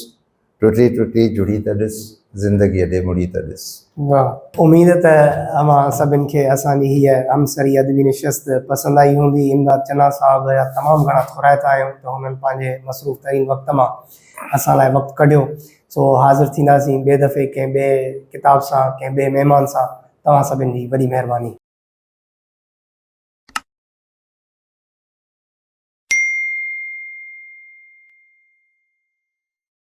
ٽٽي ٽٽي جڙي ته ڏس، زندگيء ڏي مڙي ته ڏس. واھ. اميد ته اوهان سڀن کي اسان جي هيء همسري ادبي نشست پسند آئي هوندي. امداد چنا صاحب جا تمام گهڻا ٿورائتا آهيون ته هنن پنهنجي مصروف ترين وقت مان اسان لاء وقت ڪڍيو. سو حاضر ٿينداسين ٻئي دفعي ڪنهن ٻئي ڪتاب سان ڪنهن ٻئي مهمان سان. توهان سڀن جي وڏي مهرباني.